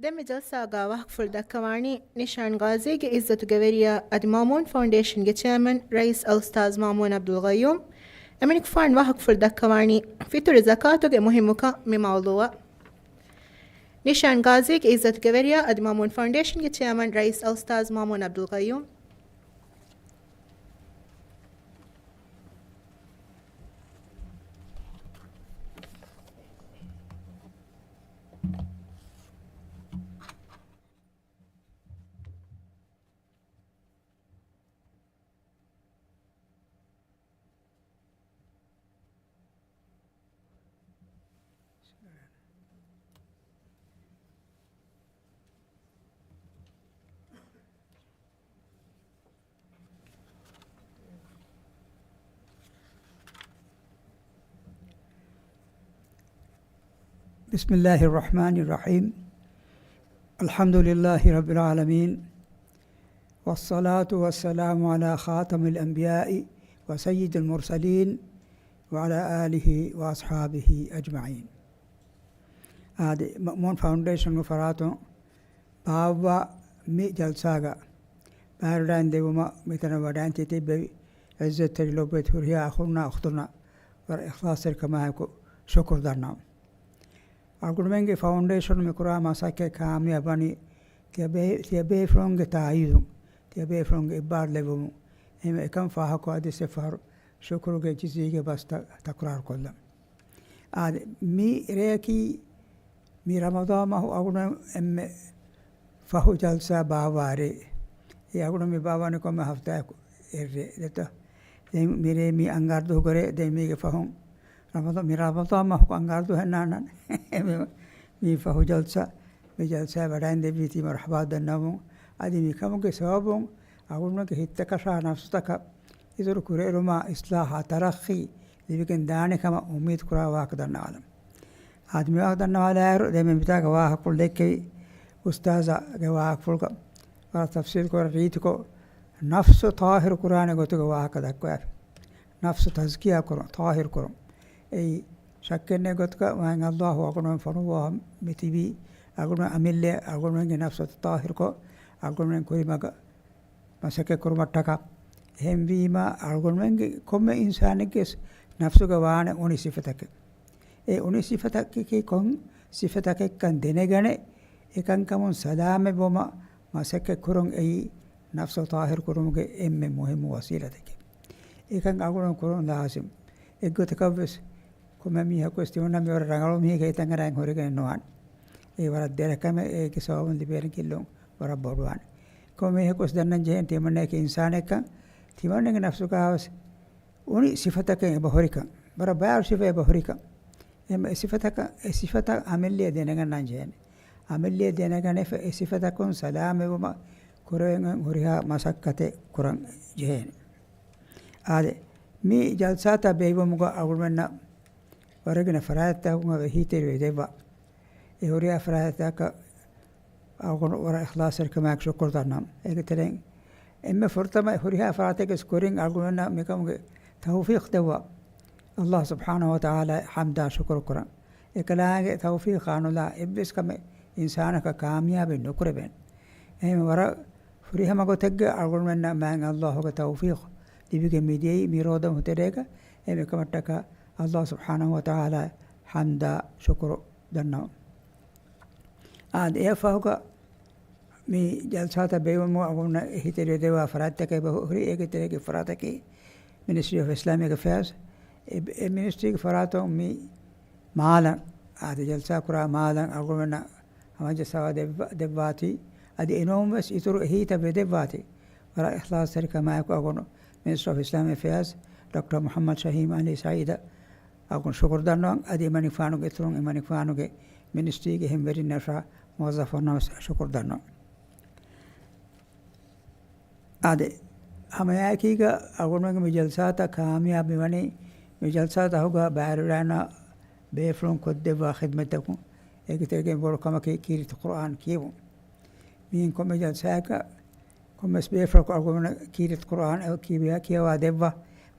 ދެން މި ޖަލްސާގަ ވާހަކަފުޅު ދައްކަވާނީ ނިޝާން ޣާޒީގެ ޢިއްޒަތުގެ ވެރިޔާ އަދި މާމޫން ފައުންޑޭޝަންގެ ޗެއަރމަން ރައީސް އަލްއުސްތާޛް މާމޫން ޢަބްދުލް ޣައްޔޫމް. އެމަނިކުފާނު ވާހަކަފުޅު ދައްކަވާނީ ފިތުރު ޒަކާތުގެ މުހިއްމުކަން މި މައުޟޫޢަށް. ނިޝާން ޣާޒީގެ ޢިއްޒަތުގެ ވެރިޔާ އަދި މާމޫން ފައުންޑޭޝަންގެ ޗެއަރމަން ރައީސް އަލްއުސްތާޛް މާމޫން ޢަބްދުލް ޣައްޔޫމް. بسم الله الرحمن الرحيم. الحمد لله رب العالمين. والصلاة والسلام على خاتم الأنبياء وسيد المرسلين وعلى آله وأصحابه أجمعين. އާދެ، މަ-، މާމޫން ފައުންޑޭޝަންގެ ފަރާތުން ބާއްވާ މި ޖަލްސާގަ ބައިވެރިވެވަޑައިގެން ދެއްވުމަށް މިތަނަށް ވަޑައިގެން ތިބެވި ޢިއްޒަތްތެރި ލޮބުވެތި ހުރިހާ އަޚުންނާ އުޚްތުންނަށް ވަރަށް އިޚްލާޞްތެރިކަމާއެކު ޝުކުރު ދަންނަވަން. އަޅުގަނޑުމެންގެ ފައުންޑޭޝަނުން މި ކުރާ މަސައްކަތް ކާމިޔާބު ވަނީ ތިޔަބޭ-، ތިޔަބޭފުޅުންގެ ތާއީދުން، ތިޔަބޭފުޅުންގެ އިއްބާރު ލެއްވުމުން. އެހެންވެ، އެކަން ފާހަގަކޮށް އަދިވެސް އެއްފަހަރު ޝުކުރުގެ ޖިޒީގެ ބަސްތައް ތަކުރާރުކޮށްލަން. އާދެ، މި ރެޔަކީ މި ރަމަޟާން މަހު އަޅުގަނޑު އެންމެ ފަހު ޖަލްސާ ބާއްވާ ރޭ. އެ އަޅުގަނޑު މި ބާއްވާނީ ކޮންމެ ހަފްތާއަކު އެއްރޭ ދެތަ؟ ދެން މިރޭ މި އަންގާރަ ދުވަހުގެ ރޭ. ދެން މީގެ ފަހުން ރަމަޟާން، މި ރަމަޟާން މަހު އަންގާރަ ދުވަހެއް ނާންނާނެ. މި ފަހު ޖަލްސާ، މި ޖަލްސާ ވަޑައިގެން ދެއްވީތީ މަރްޙަބާ ދަންނަވަމުން. އަދި މި ކަމުގެ ސަބަބުން އަޅުގަނޑުގެ ހިތްތަކަށާ ނަފްސުތަކަށް އިތުރު ކުރިއެރުމާ އިޞްލާޙާ ތަރައްޤީ ލިބިގެން ދާނެ ކަމަށް އުއްމީދު ކުރާ ވާހަކަ ދަންނަވާލަން. އާދެ، މި ވާހަކަ ދަންނަވާލާއިރު، ދެން މިތާގަ ވާހަކަފުޅު ދެއްކެވި އުސްތާޛާގެ ވާހަކަފުޅުގަ ވަރަށް ތަފްސީލު ކުރަން ރީތިކޮށް، ނަފްސު ޠާހިރު ކުރާނެ ގޮތުގެ ވާހަކަ ދައްކަވާފި. ނަފްސު ތަޒްކިޔާ ކުރުން، ޠާހިރު ކުރުން. އެއީ ޝައްކެއް ނެތް ގޮތަކަށް މާތް ﷲ އަޅުގަނޑުމެން ފޮނުއްވާ މި ތިބީ، އަޅުގަނޑުމެން އަމިއްލަ އަޅުގަނޑުމެންގެ ނަފްސު ޠާހިރުކޮށް، އަޅުގަނޑުމެން ކުރިމަގަށް މަސައްކަތް ކުރުމަށްޓަކާ. އެހެންވީމާ، އަޅުގަނޑުމެންގެ ކޮންމެ އިންސާނެއްގެ ނަފްސުގަ ވާނެ އުނި ސިފަތަކެއް. އެ އުނި ސިފަތަކަކީ ކޮން ސިފަތަކެއްކަން ދެނެގަނެ، އެކަންކަމުން ސަލާމަތްވުމަށް މަސައްކަތް ކުރުން އެއީ ނަފްސު ޠާހިރު ކުރުމުގެ އެންމެ މުހިއްމު ވަސީލަތެކެވެ. އެކަން އަޅުގަނޑު ކުރުން ލާޒިމް. އެއްގޮތަކަށްވެސް ކޮންމެ މީހަކުވެސް ތިމަންނަ މިވަރަށް ރަނގަޅު މީހެއްގެ ހިތަށް އަރާން ހުރެގެނެއް ނުވާނެ. އެ ވަރަށް ދެރަ ކަމެއް، އޭގެ ސަބަބުން ލިބޭނެ ގެއްލުން ވަރަށް ބޮޑުވާނެ. ކޮންމެ މީހަކުވެސް ދަންނަން ޖެހޭނެ ތިމަންނައަކީ އިންސާނެއްކަން، ތިމަންނަގެ ނަފްސުގަވެސް އުނި ސިފަތަކެއް އެބަ ހުރިކަން، ވަރަށް ބާރު ސިފަ އެބަ ހުރިކަން. އެ ސިފަތަކަށް، އެ ސިފަތައް އަމިއްލައަށް ދެނެގަންނަން ޖެހޭނެ. އަމިއްލައަށް ދެނެގަނެފަ އެ ސިފަތަކުން ސަލާމަތްވުމަށް ކުރެވެން ހުރިހާ މަސައްކަތެއް ކުރަން ޖެހޭނެ. އާދެ، މި ޖަލްސާތައް ބޭއްވުމުގަ އަޅުގަނޑުމެންނަށް ވަރަށް ގިނަ ފަރާތްތަކުން އެހީތެރިވެ ދެއްވާ. އެ ހުރިހާ ފަރާތްތަކަށް އަޅުގަނޑު ވަރަށް އިޚްލާޞްތެރިކަމާއެކު ޝުކުރު ދަންނަވަން. އޭގެ ތެރެއިން އެންމެ ފުރަތަމަ ހުރިހާ ފަރާތެއްގެ ކުރިން އަޅުގަނޑުމެންނަށް މިކަމުގެ ތައުފީޤު ދެއްވާ ﷲ ސުބްޙާނަހޫ ވަތަޢާލާ ޙަމްދާ ޝުކުރު ކުރަން. އެކަލާނގެ ތައުފީޤާ ނުލާ އެއްވެސް ކަމެއް އިންސާނަކަށް ކާމިޔާބެއް ނުކުރެވޭނެ. އެހެން ވަރަށް ފުރިހަމަ ގޮތެއްގަ އަޅުގަނޑުމެންނަށް މާތް ﷲގެ ތައުފީޤު ލިބިގެން މިދިޔައީ މި ރޯދަ ހުތެރޭގަ. އެ މިކަމަށްޓަކާ ﷲ ސުބްޙާނަހޫ ވަތަޢާލާ ޙަމްދާ ޝުކުރު ދަންނަވަން. އާދެ، އެއަށްފަހުގަ މި ޖަލްސާތައް ބޭއްވުމަށް އަޅުގަނޑުމެންނަށް އެހީތެރިވެ ދެއްވާ ފަރާތްތަކެއް އެބަ ހުރި. އޭގެ ތެރޭގެ ފަރާތަކީ މިނިސްޓްރީ އޮފް އިސްލާމިކް އެފެއާޒް. އެ، އެ މިނިސްޓްރީގެ ފަރާތުން މި މާލަން، އާދެ، ޖަލްސާ ކުރާ މާލަން އަޅުގަނޑުމެންނަށް ހަމަޖައްސަވާ ދެއްވާ، ދެއްވާތީ، އަދި އެނޫންވެސް އިތުރު އެހީތައް ވެދެއްވާތީ، ވަރަށް އިޚްލާޞްތެރިކަމާއެކު އަޅުގަނޑު މިނިސްޓްރީ އޮފް އިސްލާމިކް އެފެއާޒް ޑޮކްޓަރ މުޙައްމަދު ޝަހީމް ޢަލީ ސަޢީދަށް އަޅުގަނޑު ޝުކުރު ދަންނަވަން. އަދި އެމަނިކުފާނުގެ އިތުރުން އެމަނިކުފާނުގެ މިނިސްޓްރީގެ އެހެންވެރިންނަށާ މުވައްޒަފުންނަށް ވެސް ޝުކުރު ދަންނަވަން. އާދެ، ހަމައެކީގަ އަޅުގަނޑުމެންގެ މި ޖަލްސާތައް ކާމިޔާބު މިވަނީ، މި ޖަލްސާތަކުގަ ބައިވެރިވެވަޑައިގަންނަވާ ބޭފުޅުން ކޮށްދެއްވާ ޚިދްމަތްތަކުން. އޭގެ ތެރޭގައި ބޮޑު ކަމަކީ ކީރިތި ޤުރްއާން ކިޔެވުން. މިއިން ކޮންމެ ޖަލްސާއަކަށް ކޮންމެސް ބޭފުޅަކު އަޅުގަނޑުމެންނަށް ކީރިތި ޤުރްއާން ކިޔަވާ، ކިޔަވާ ދެއްވާ،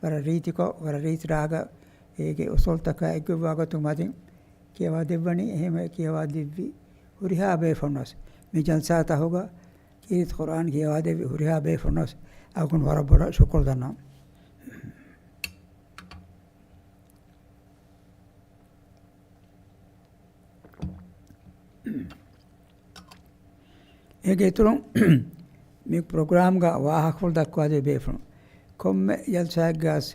ވަރަށް ރީތިކޮށް، ވަރަށް ރީތި ރާގަށް އޭގެ އުޞޫލުތަކާ އެއްގޮތްވާ ގޮތުން މަތިން ކިޔަވާ ދެއްވަނީ. އެހެންވެ ކިޔަވާ ދެއްވި ހުރިހާ ބޭފުޅުންނަށް މި ޖަލްސާތަކުގަ ކީރިތި ޤުރްއާން ކިޔަވާދެއްވި ހުރިހާ ބޭފުޅުންނަށް އަޅުގަނޑު ވަރަށް ބޮޑަށް ޝުކުރު ދަންނަވަން. އޭގެ އިތުރުން މި ޕްރޮގްރާމްގަ ވާހަކަފުޅު ދައްކަވާދެއްވި ބޭފުޅުން، ކޮންމެ ޖަލްސާއެއްގަސް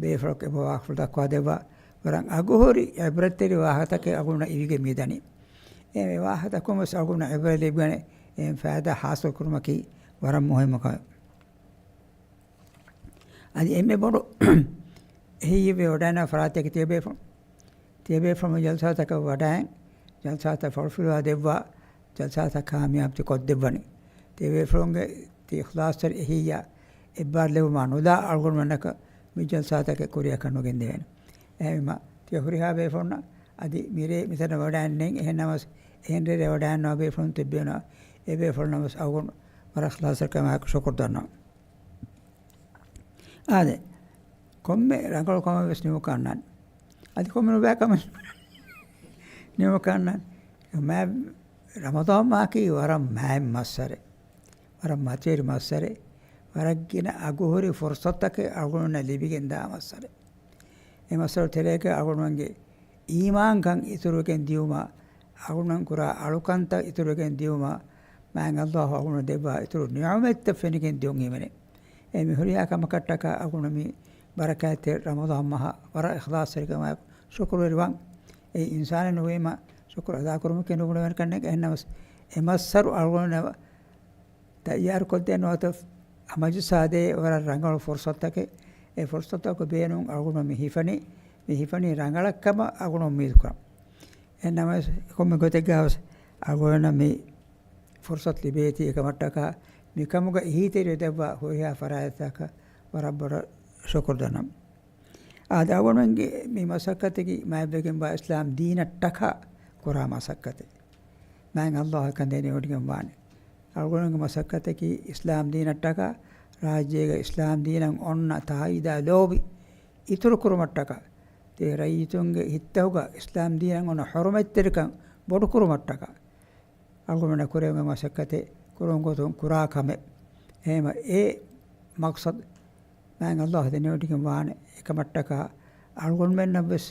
ބޭފުޅަކު އެބަ ވާހަކަފުޅު ދައްކަވާދެއްވާ، ވަރަށް އަގުހުރި ޢިބްރަތްތެރި ވާހަކަތަކެއް އަޅުގަނޑަށް އިވިގެން މިދަނީ. އެ ވާހަކަތަކުން ވެސް އަޅުގަނޑަށް ޢިބްރަތް ލިބިގަނެ، އެ ފައިދާ ޙާޞިލް ކުރުމަކީ ވަރަށް މުހިއްމު ކަމެއް. އަދި އެންމެ ބޮޑު އެހީއެއް ވެވަޑައިގަންނަވާ ފަރާތަކީ ތިޔަބޭފުޅުން. ތިޔަބޭފުޅުން މި ޖަލްސާތަކަށް ވަޑައިގެން، ޖަލްސާތައް ފަޅުފިލުވާ ދެއްވާ، ޖަލްސާތައް ކާމިޔާބު ކޮށްދެއްވަނީ. ތިޔަބޭފުޅުންގެ ތި އިޚްލާޞްތެރި އެހީއަށް އެއްބާރުލެވުމާ ނުލާ އަޅުގަނޑުމެންނަކަށް މި ޖަލްސާތަކެއް ކުރިއަކަށް ނުގެންދެވޭނެ. އެހެންވީމާ، ތިޔަ ހުރިހާ ބޭފުޅުންނަށް އަދި މިރޭ މިތަނަށް ވަޑައިގެންނެވި، އެހެންނަމަވެސް އެހެން ރޭރޭ ވަޑައިގަންނަވާ ބޭފުޅުން ތިއްބެވިނަމަ، އެ ބޭފުޅުންނަށް ވެސް އަޅުގަނޑު ވަރަށް އިޚްލާޞްތެރިކަމާއެކު ޝުކުރު ދަންނަވަން. އާދެ، ކޮންމެ ރަނގަޅު ކަމެއް ވެސް ނިމުކަންނާނެ. އަދި ކޮންމެ ނުބައި ކަމެއް ނިމުކަންނާނެ. މާތް ރަމަޟާން މަހަކީ ވަރަށް މާތް މައްސަރެއް. ވަރަށް މަތިވެރި މައްސަރެއް. ވަރަށް ގިނަ އަގުހުރި ފުރުޞަތުތަކެއް އަޅުގަނޑުމެންނަށް ލިބިގެންދާ މައްސަރެއް. އެ މައްސަރު ތެރޭގަ އަޅުގަނޑުމެންގެ އީމާންކަން އިތުރުވެގެން ދިޔުމާ، އަޅުގަނޑުމެން ކުރާ އަޅުކަންތައް އިތުރުވެގެން ދިޔުމާ، މާތް ﷲ އަޅުގަނޑުމެން ދެއްވާ އިތުރު ނިޢުމަތްތައް ފެނިގެން ދިޔުން ހިމެނޭ. އެ މި ހުރިހާ ކަމަކަށްޓަކާ އަޅުގަނޑު މި ބަރަކާތްތެރި ރަމަޟާން މަހަށް ވަރަށް އިޚްލާޞްތެރިކަމާއެކު ޝުކުރުވެރިވަން. އެ އިންސާނެއް ނުވީމަ، ޝުކުރު އަދާކުރުމަކީ ނުބުނެވޭނެ ކަންނެއް. އެހެންނަމަވެސް، އެ މައްސަރު އަޅުގަނޑުމެންނަށް ތައްޔާރުކޮށްދޭ ނުވަތަ ހަމަޖައްސާދޭ ވަރަށް ރަނގަޅު ފުރުޞަތުތަކެއް. އެ ފުރުޞަތުތަކުގެ ބޭނުން އަޅުގަނޑު މި ހިފަނީ، މި ހިފަނީ ރަނގަޅަށްކަމަށް އަޅުގަނޑު އުއްމީދުކުރަން. އެހެންނަމަވެސް، ކޮންމެ ގޮތެއްގަވެސް އަޅުގަނޑަށް މި ފުރުޞަތު ލިބޭތީ އެކަމަށްޓަކާ މިކަމުގަ އެހީތެރިވެ ދެއްވާ ހުރިހާ ފަރާތްތަކަށް ވަރަށް ބޮޑަށް ޝުކުރު ދަންނަވަން. އާދެ، އަޅުގަނޑުމެންގެ މި މަސައްކަތަކީ މާތްވެގެންވާ އިސްލާމް ދީނަށްޓަކާ ކުރާ މަސައްކަތެއް. މާތް ﷲ އެކަން ދެނެވޮޑިގެން ވާނެ. އަޅުގަނޑުގެ މަސައްކަތަކީ އިސްލާމް ދީނަށްޓަކާ، ރާއްޖޭގަ އިސްލާމް ދީނަށް އޮންނަ ތާއީދާ ލޯބި އިތުރު ކުރުމަށްޓަކާ، ތި ރައްޔިތުންގެ ހިތްތަކުގަ އިސްލާމް ދީނަށް އޮންނަ ޙުރުމަތްތެރިކަން ބޮޑު ކުރުމަށްޓަކާ، އަޅުގަނޑުމެންނަށް ކުރެވޭ މަސައްކަތެއް ކުރުން ގޮތުން ކުރާ ކަމެއް. އެހެންވެ، އެ މަޤްޞަދު މާތް ﷲ ދެނެވޮޑިގެން ވާނެ. އެކަމަށްޓަކާ އަޅުގަނޑުމެންނަށްވެސް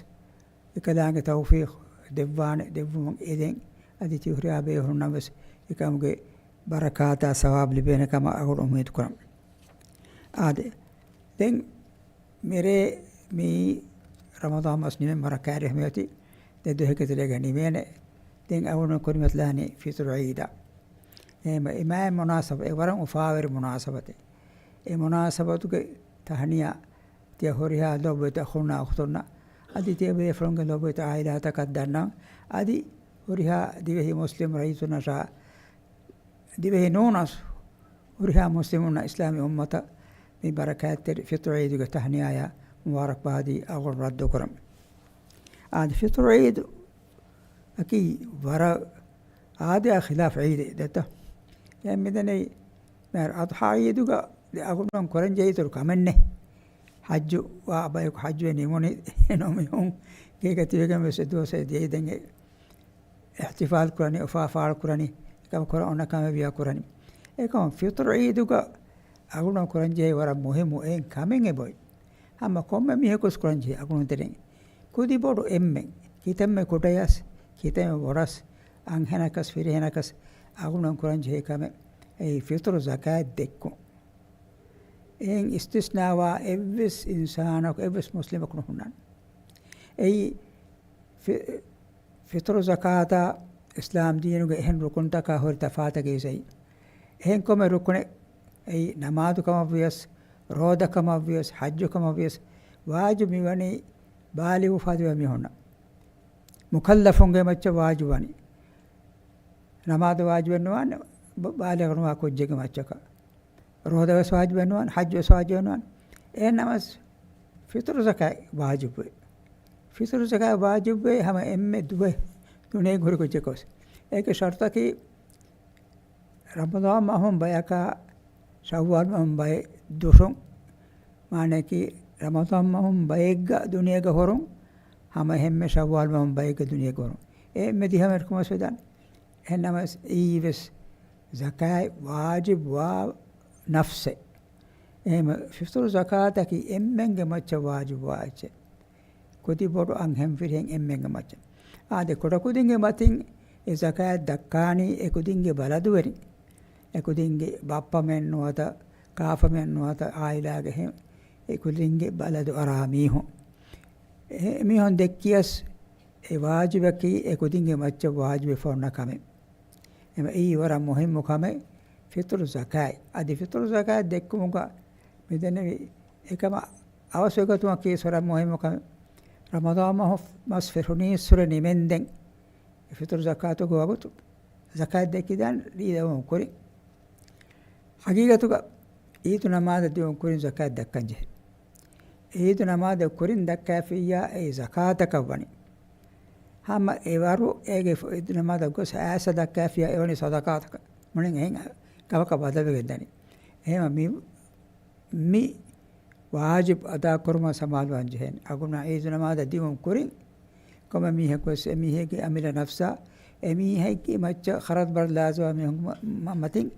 އެކަލާނގެ ތައުފީޤު ދެއްވާނެ، ދެއްވުމަށް އެދެން. އަދި ތިހުރިހާ ބޭފުޅުންނަށް ވެސް އެކަމުގެ ބަރަކާތާ ސަވާބު ލިބޭނެ ކަމަށް އަޅުގަނޑު އުއްމީދު ކުރަން. އާދެ، ދެން މިރޭ މި ރަމަޟާން މަސް ނިމެން ވަރަށް ކައިރި މިއޮތީ، ދެ ދުވަހެއްގެ ތެރޭގަ ނިމޭނެ. ދެން އަޅުގަނޑު ކުރިމަތިލާނީ ފިޠުރު ޢީދާ. އެހެން އެ މާތް މުނާސަބަ، އެ ވަރަށް އުފާވެރި މުނާސަބަތެއް. އެ މުނާސަބަތުގެ ތަހްނިޔާ ތިޔަ ހުރިހާ ލޯބިވެތި އަޚުންނާ އުޚްތުންނަށް، އަދި ތިޔަ ބޭފުޅުންގެ ލޯބިވެތި ޢާއިލާތަކަށް ދަންނަން، އަދި ހުރިހާ ދިވެހި މުސްލިމް ރައްޔިތުންނަށާ، ދިވެހި ނޫނަސް ހުރިހާ މުސްލިމުންނަށް، އިސްލާމީ އުއްމަތަށް މި ބަރަކާތްތެރި ފިޠުރު ޢީދުގެ ތަހްނިޔާޔާ މުބާރަކްބާދީ އަޅުގަނޑު ރައްދުކުރަން. އާދެ، ފިޠުރު ޢީދު އަކީ ވަރަށް އާދަޔާ ޚިލާފް ޢީދެއް ދެތަ؟ އެ މިދަނީ މިހާރު އަޟްޙާ ޢީދުގަ އަޅުގަނޑުމެން ކުރަންޖެހޭ އިތުރު ކަމެއް ނެތް. ޙައްޖު ވާ ބަޔަކު ޙައްޖުވެ ނިމުނީ ނޫން މީހުން ގޭގަ ތިބެގެން ވެސް އެ ދުވަސް ދިޔައީ ދެން އެ އިޙްތިފާލް ކުރަނީ، އުފާ ފާޅު ކުރަނީ، އެކަމަށް ކުރަން އޮންނަ ކަމެއް ވިޔާ ކުރަނީ. އެކަމަށް ފިޠުރު ޢީދުގަ އަޅުގަނޑު ކުރަންޖެހޭ ވަރަށް މުހިއްމު އެއް ކަމެއް އެބޮތް. ހަމަ ކޮންމެ މީހަކުވެސް ކުރަންޖެހޭ އަޅުގަނޑު ތެރެއިން. ކުދި ބޮޑު އެންމެން، ކިތަންމެ ކުޑަޔަސް، ކިތަންމެ ބޮޑަސް، އަންހެނަކަސް ފިރިހެނަކަސް އަޅުގަނޑު ކުރަންޖެހޭ ކަމެއް އެއީ ފިޠުރު ޒަކާތް ދެއްކުން. އެއިން އިސްތިސްނާވާ އެއްވެސް އިންސާނަކު، އެއްވެސް މުސްލިމަކު ނުހުންނާނެ. އެއީ ފި-، ފިޠުރު ޒަކާތާ އިސްލާމް ދީނުގެ އެހެން ރުކުންތަކާ ހުރި ތަފާތަކީ އެއީ. އެހެން ކޮންމެ ރުކުނެއް އެއީ ނަމާދު ކަމަށްވިޔަސް، ރޯދަ ކަމަށްވިޔަސް، ޙައްޖު ކަމަށްވިޔަސް، ވާޖިބު މިވަނީ ބާލިޣު ފަދަވާ މީހުންނަށް. މުކައްލަފުންގެ މައްޗަށް ވާޖިބު ވަނީ. ނަމާދު ވާޖިބެއް ނުވާނެ، ބަ-، ބާލިޣު ނުވާ ކުއްޖެއްގެ މައްޗަކަށް. ރޯދަ ވެސް ވާޖިބެއް ނުވާނެ، ޙައްޖު ވެސް ވާޖިބެއް ނުވާނެ. އެހެން ނަމަސް ފިޠުރު ޒަކާތް ވާޖިބުވޭ. ފިޠުރު ޒަކާތް ވާޖިބުވޭ ހަމަ އެންމެ ދުވަހެއް ދުނިޔޭގަ ހުރި ކުއްޖަކަށް ވެސް. އޭގެ ޝަރުޠަކީ ރަމަޟާން މަހުން ބަޔަކާ ޝައްވާލް މަހުން ބައެއް ދުށުން. މާނައަކީ ރަމަޟާން މަހުން ބައެއްގަ ދުނިޔޭގަ ހުރުން، ހަމަ އެންމެ ޝައްވާލް މަހުން ބައެއްގަ ދުނިޔޭގަ ހުރުން. އެ އެންމެ ދިހަ މެރުކުމަސް ވެދާނެ. އެހެން ނަމަސް އެއީ ވެސް ޒަކާތް ވާޖިބުވާ ނަފްސެއް. އެހެން ފިޠުރު ޒަކާތަކީ އެންމެންގެ މައްޗަށް ވާޖިބުވާ އެއްޗެއް. ކުދި ބޮޑު އަންހެން ފިރިހެން އެންމެންގެ މައްޗަށް. އާދެ، ކުޑަކުދިންގެ މަތިން އެ ޒަކާތް ދައްކާނީ އެ ކުދިންގެ ބަލަދުވެރިން. އެ ކުދިންގެ ބައްޕަމެން ނުވަތަ ކާފަމެން ނުވަތަ އާއިލާގެ ހެ-، އެ ކުދިންގެ ބަލަދު އަރާ މީހުން. އެ މީހުން ދެއްކިޔަސް އެ ވާޖިބަކީ އެ ކުދިންގެ މައްޗަށް ވާޖިބެފަ އޮންނަ ކަމެއް. އެމަ އެއީ ވަރަށް މުހިއްމު ކަމެއް ފިޠުރު ޒަކާތް. އަދި ފިޠުރު ޒަކާތް ދެއްކުމުގަ މިދެންނެވި އެކަމަށް އަވަސްވެގަތުމަކީ ވަރަށް މުހިއްމު ކަމެއް. ރަމަޟާން މަހު މަސް ފެށުނީއްސުރެ ނިމެންދެން ފިޠުރު ޒަކާތުގެ ވަގުތު ޒަކާތް ދެއްކިދާނެ ޢީދު ދިއުމުން ކުރިން. ޙަޤީޤަތުގަ ޢީދު ނަމާދަށް ދިއުމުން ކުރިން ޒަކާތް ދައްކަން ޖެހޭ. ޢީދު ނަމާދަށް ކުރިން ދައްކާފިއްޔާ އެއީ ޒަކާތަކަށް ވަނީ. ހަމަ އެ ވަރު އޭގެ ފަ-، ޢީދު ނަމާދަށް ގޮސް ފައިސާ ދައްކާފިއްޔާ އެވަނީ ޞަދަޤާތަކަށް. މުޅިން އެހެން ކަމަކަށް ބަދަލުވެގެން ދަނީ. އެހެން މި މި ވާޖިބު އަދާކުރުމަށް ސަމާލުވާން ޖެހޭނެ. އަގުނާ ޢީދު ނަމާދަށް ދިއުމުން ކުރިން، ކޮންމެ މީހަކުވެސް އެމީހެއްގެ އަމިއްލަ ނަފްސާ، އެމީހެއްގެ މައްޗަށް ޚަރަދު ބަރަދު ލާޒިމާ މީހުން މަ-، މަ-، މަތިން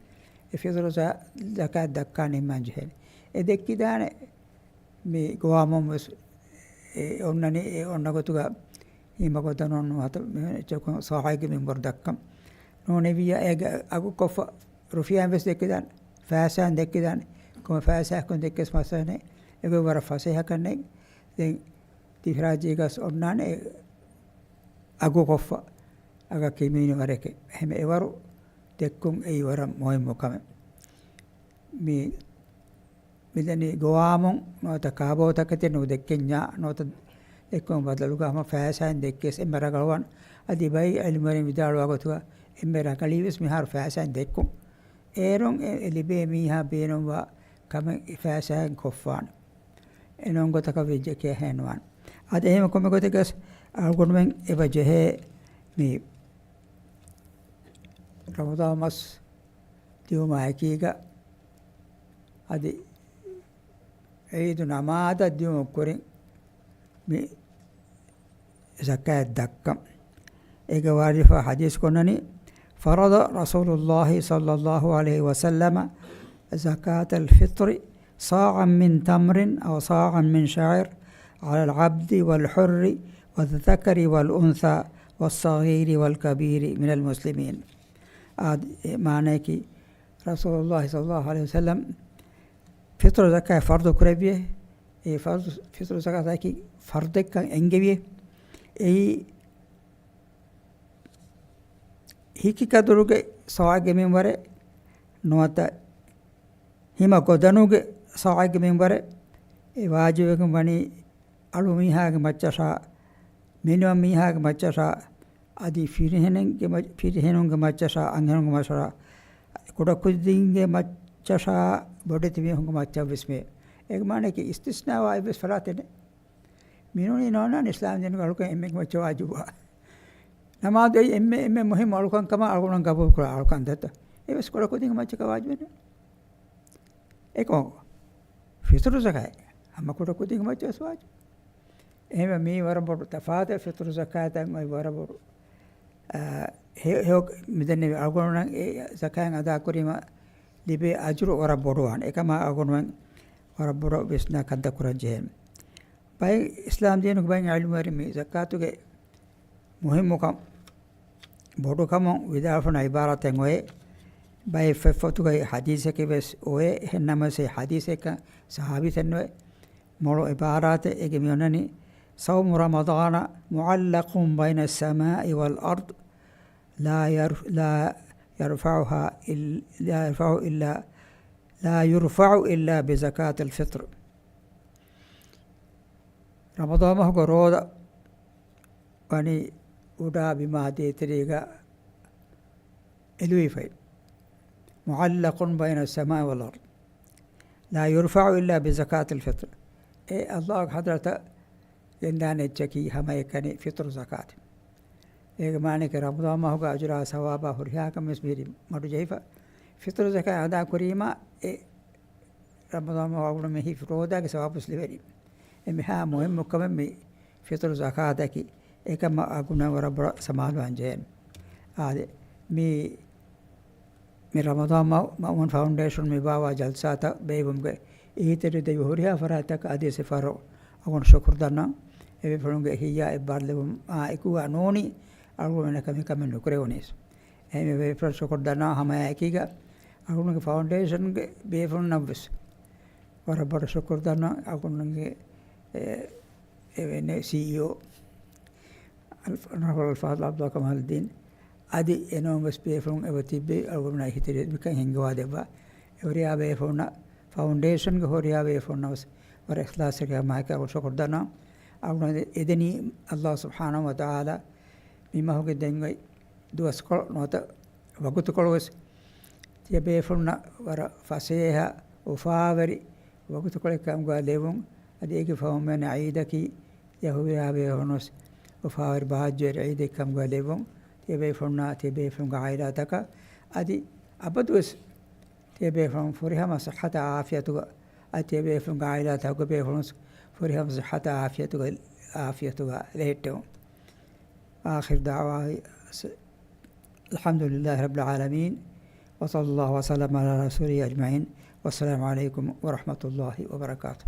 އެ ފިޠުރު ޒަ-، ޒަކާތް ދައްކާ ނިންމަން ޖެހޭނެ. އެ ދެއްކިދާނެ މި ގޮވާމުން ވެސް އެ އޮންނަނީ، އެ އޮންނަ ގޮތުގަ ހީމަގޮތަށް ނޫން ނުވަތަ މި އެއްޗަކުން ސާޢެއްގެ މިންވަރު ދައްކަން. ނޫނެވިއްޔާ އޭގެ އަގު ކޮށްފަ ރުފިޔާއިން ވެސް ދެއްކިދާނެ، ފައިސާއިން ދެއްކިދާނެ. ކޮންމެ ފައިސާއަކުން ދެއްކިޔަސް މައްސަލައެއް ނެތް. އެގޮތް ވަރަށް ފަސޭހަކަން ނެތް. ދެން ތި ޚަރާޖީގަސް އޮންނާނެ އެ އަގު ކޮށްފަ އަގަކީ މީނި ވަރެކެ. އެހެން އެވަރު ދެއްކުން އެއީ ވަރަށް މުހިއްމު ކަމެއް. މި މިދަނީ ގޮވާމުން ނުވަތަ ކާބޯތަކެތި ނުދެއްކެންޏާ ނުވަތަ ދެއްކުން ބަދަލުގަ ހަމަ ފައިސާއިން ދެއްކިޔަސް އެންމެ ރަނގަޅުވާނެ. އަދި ބައި ޢިލްމުވެރިން ވިދާޅުވާ ގޮތުގަ އެންމެ ރަނގަޅީވެސް މިހާރު ފައިސާއިން ދެއްކުން. އޭރުން އެ، އެ ލިބޭ މީހާ ބޭނުންވާ ކަމެއް އެ ފައިސާއިން ކޮށްފާނެ. އެ ނޫން ގޮތަކަށް ވެއްޖެ ކިޔާ ހޭނުވާނެ. އަދި އެހެން ކޮންމެ ގޮތެއްގަސް އަޅުގަނޑުމެން އެބަ ޖެހޭ މި ރަމަޟާން މަސް ދިއުމާ އެކީގަ އަދި ޢީދު ނަމާދަށް ދިއުމު ކުރިން މި ޒަކާތް ދައްކަން. އޭގެ ވާރިފާ ޙަދީޘް ކޮންނަނީ، فرض رسول الله صلى الله عليه وسلم زكاة الفطر صاعا من تمر أو صاعا من شعير على العبد والحر والذكر والأنثى والصغير والكبير من المسلمين. އާދެ، މާނަޔަކީ، ރަސޫލުﷲ ޞައްލަﷲ ޢަލައިހި ވަސައްލަމް ފިޠުރު ޒަކާތް ފަރުޟު ކުރެއްވިއޭ، އެ ފަރުޟު، ފިޠުރު ޒަކާތަކީ ފަރުޟެއްކަން އެންގެވިއޭ. އެއީ ހިކި ކަދުރުގެ ޞާޢެއްގެ މިންވަރެއް ނުވަތަ ހިމަ ގޮދަނުގެ ޞާޢެއްގެ މިންވަރެއް. އެ ވާޖިބުވެގެން ވަނީ އަޅު މީހާގެ މައްޗަށާ، މިނިވަން މީހާގެ މައްޗަށާ، އަދި ފިރިހެނެއްގެ މަ-، ފިރިހެނުންގެ މައްޗަށާ، އަންހެނުންގެ މައްޗަށާ، ކުޑަކުދިންގެ މައްޗަށާ، ބޮޑެތި މީހުންގެ މައްޗަށް ވެސް މެ. އޭގެ މާނައަކީ އިސްތިސްނާވާ އެއްވެސް ފަރާތެއް ނެތް. މިނޫނީ ނޯންނާނެ އިސްލާމް ދީނުގެ އަޅުކަން އެންމެންގެ މައްޗަށް ވާޖިބުވާ. ނަމާދު އެއީ އެންމެ، އެންމެ މުހިއްމު އަޅުކަން ކަމަށް އަޅުގަނޑު ގަބޫލު ކުރާ އަޅުކަން ދަތަ. އެވެސް ކުޑަކުދިންގެ މައްޗަކަށް ވާޖިބެއް ނޫން. އެކަމަކު، ފިޠުރު ޒަކާތް ހަމަ ކުޑަކުދިންގެ މައްޗަށް ވެސް ވާޖިބު. އެހެންވެ މީ ވަރަށް ބޮޑު ތަފާތެއް، ފިޠުރު ޒަކާތަށް އޮތް ވަރަށް ބޮޑު، އާ، ހެ-، ހެޔޮ-، މިދެންނެވި އަޅުގަނޑުމެން އެ ޒަކާތް އަދާކުރީމަ ލިބޭ އަޖުރު ވަރަށް ބޮޑުވާނެ. އެކަމާ އަޅުގަނޑުމެން ވަރަށް ބޮޑަށް ވިސްނާ ކަންތައް ކުރަން ޖެހޭނެ. ބައެއް އިސްލާމް ދީނުގެ ބައެއް ޢިލްމުވެރިން މި ޒަކާތުގެ މުހިއްމުކަން ބޮޑުކަމުން ވިދާޅުވާ ޢިބާރާތެއް އޮވޭ. ބައެއް ފޮތްފޮތުގައި ޙަދީޘެކެއް ވެސް އޮވޭ. އެހެން ނަމަވެސް އެ ޙަދީޘެއްކަން ސަހާބީތެއް ނުވޭ. މޮޅު ޢިބާރާތެއް އޭގެ މި އޮންނަނީ، صوم رمضان معلق بين السماء والأرض لا يرف-، لا يرفعها إل-، لا يرفع إلا، لا يرفع إلا بزكاة الفطر. ރަމަޟާން މަހުގެ ރޯދަ ވަނީ އުޑާ ބިމާ ދޭތެރޭގަ އެލުވިފައި. معلق بين السماء والأرض لا يرفع إلا بزكاة الفطر. އެ ﷲ ގެ ޙަޟްރަތަށް ގެންދާނެ އެއްޗަކީ ހަމައެކަނި ފިޠުރު ޒަކާތެއް. އޭގެ މާނައަކީ ރަމަޟާން މަހުގެ އަޖުރާ ސަވާބާ ހުރިހާ ކަމެއް މިހިރީ މަޑުޖެހިފަ. ފިޠުރު ޒަކާތް އަދާ ކުރީމާ އެ ރަމަޟާން މަހު އަޅުގަނޑުމެން ހިފި ރޯދާގެ ސަވާބުވެސް ލިބެނީ. އެންމެހާ މުހިއްމު ކަމެއް މި ފިޠުރު ޒަކާތަކީ. އެކަމަށް އަޅުގަނޑުމެން ވަރަށް ބޮޑަށް ސަމާލުވާން ޖެހޭނެ. އާދެ، މި، މި ރަމަޟާން މަ-، މައުމޫން ފައުންޑޭޝަން މި ބާވާ ޖަލްސާތައް ބޭއްވުމުގެ އިހުތެރި ދެއްވި ހުރިހާ ފަރާތްތަކަށް އަދިވެސް އެއްފަހަރު އަޅުގަނޑު ޝުކުރު ދަންނަވަން. އެބޭފުޅުންގެ އެހީއާ އެއްބާރުލެވުމާ އެކުގަ ނޫނީ އަޅުގަނޑުމެންނަކަށް މި ކަމެއް ނުކުރެވުނީސް. އެހެންވެ ބޭފުޅަށް ޝުކުރު ދަންނަވަން. ހަމައެކީގަ އަޅުގަނޑުގެ ފައުންޑޭޝަންގެ ބޭފުޅުންނަށްވެސް ވަރަށް ބޮޑަށް ޝުކުރު ދަންނަވަން. އަޅުގަނޑުގެ، އެ، އެވެނެ ސީއީއޯ އަލް-، އޮނަރަބަލް އަލްފާޟިލް ޢަބްދުﷲ ކަމާލުއްދީން އަދި އެނޫންވެސް ބޭފުޅުން އެބަ ތިއްބެވި އަޅުގަނޑުމެންނާ އިހުތެރި މިކަން ހިންގަވާ ދެއްވާ. އެ ހުރިހާ ބޭފުޅުންނަށް، ފައުންޑޭޝަންގެ ހުރިހާ ބޭފުޅުންނަށްވެސް ވަރަށް އިޚްލާޞްތެރިކަމާއެކީ އަޅުގަނޑު ޝުކުރު ދަންނަވަން. އަޅުގަނޑު އެދެނީ ﷲ ސުބްޙާނަހޫ ވަތަޢާލާ މި މަހުގެ ދެން އޮތް ދުވަސްކޮޅު ނުވަތަ ވަގުތުކޮޅުވެސް ތިޔަބޭފުޅުންނަށް ވަރަށް ފަސޭހަ އުފާވެރި ވަގުތުކޮޅެއް ކަމުގަ ލެވުން، އަދި އޭގެ ފަހުން މިއޮންނަ ޢީދަކީ ތިޔަ ހުރިހާ ބޭފުޅުންވެސް އުފާވެރި ބާއްޖަވެރި ޢީދެއް ކަމުގަ ލެވުން، ތިޔަބޭފުޅުންނާ ތިޔަބޭފުޅުންގެ ޢާއިލާތަކަށް އަދި އަބަދުވެސް ތިޔަބޭފުޅުން ފުރިހަމަ ޞިއްޙަތާ ޢާފިޔަތުގަ، އަދި ތިޔަބޭފުޅުންގެ ޢާއިލާތަކުގެ ބޭފުޅުން ފުރިހަމަ ޞިއްޙަތާ ޢާފިޔަތުގަ، ޢާފިޔަތުގަ ލެހެއްޓެވުން. وآخر دعوانا الحمد لله رب العالمين، وصلى الله وسلم على رسوله أجمعين، والسلام عليكم ورحمة الله وبركاته.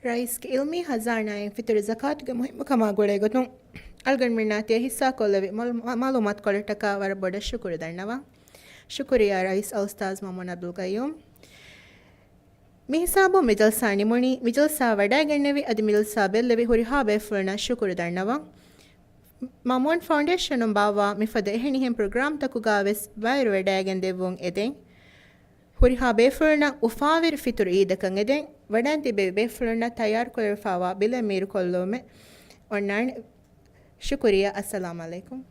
ރައީސްގެ ޢިލްމީ ޚަޒާނާއިން ފިޠުރު ޒަކާތުގެ މުހިއްމުކަމާ ގުޅޭގޮތުން އަޅުގަނޑުމެންނާ ތިޔަ ހިއްސާކޮށްލެވި މަޢު-، މަޢުލޫމާތުކޮޅަށްޓަކާ ވަރަށް ބޮޑަށް ޝުކުރު ދަންނަވަން. ޝުކުރިއްޔާ ރައީސް އަލްއުސްތާޛް މައުމޫން ޢަބްދުލްޤައްޔޫމް. މި ހިސާބުން މި ޖަލްސާ ނިމުނީ. މި ޖަލްސާ ވަޑައިގެންނެވި އަދި މި ޖަލްސާ ބެއްލެވި ހުރިހާ ބޭފުޅުންނަށް ޝުކުރު ދަންނަވަން. މައުމޫން ފައުންޑޭޝަނުން ބާއްވާ މިފަދަ އެހެނިހެން ޕްރޮގްރާމްތަކުގަ ވެސް ބައިވެރިވެވަޑައިގެން ދެއްވުން އެދެން. ހުރިހާ ބޭފުޅުންނަށް އުފާވެރި ފިޠުރު ޢީދަކަށް އެދެން. ވަޑައިން ތިއްބެވި ބޭފުޅުންނަށް ތައްޔާރުކުރެވިފައިވާ ބިލެއް މީރުކޮށްލުމެއް އޮންނާނެ. ޝުކުރިއްޔާ. އައްސަލާމް ޢަލައިކުމް.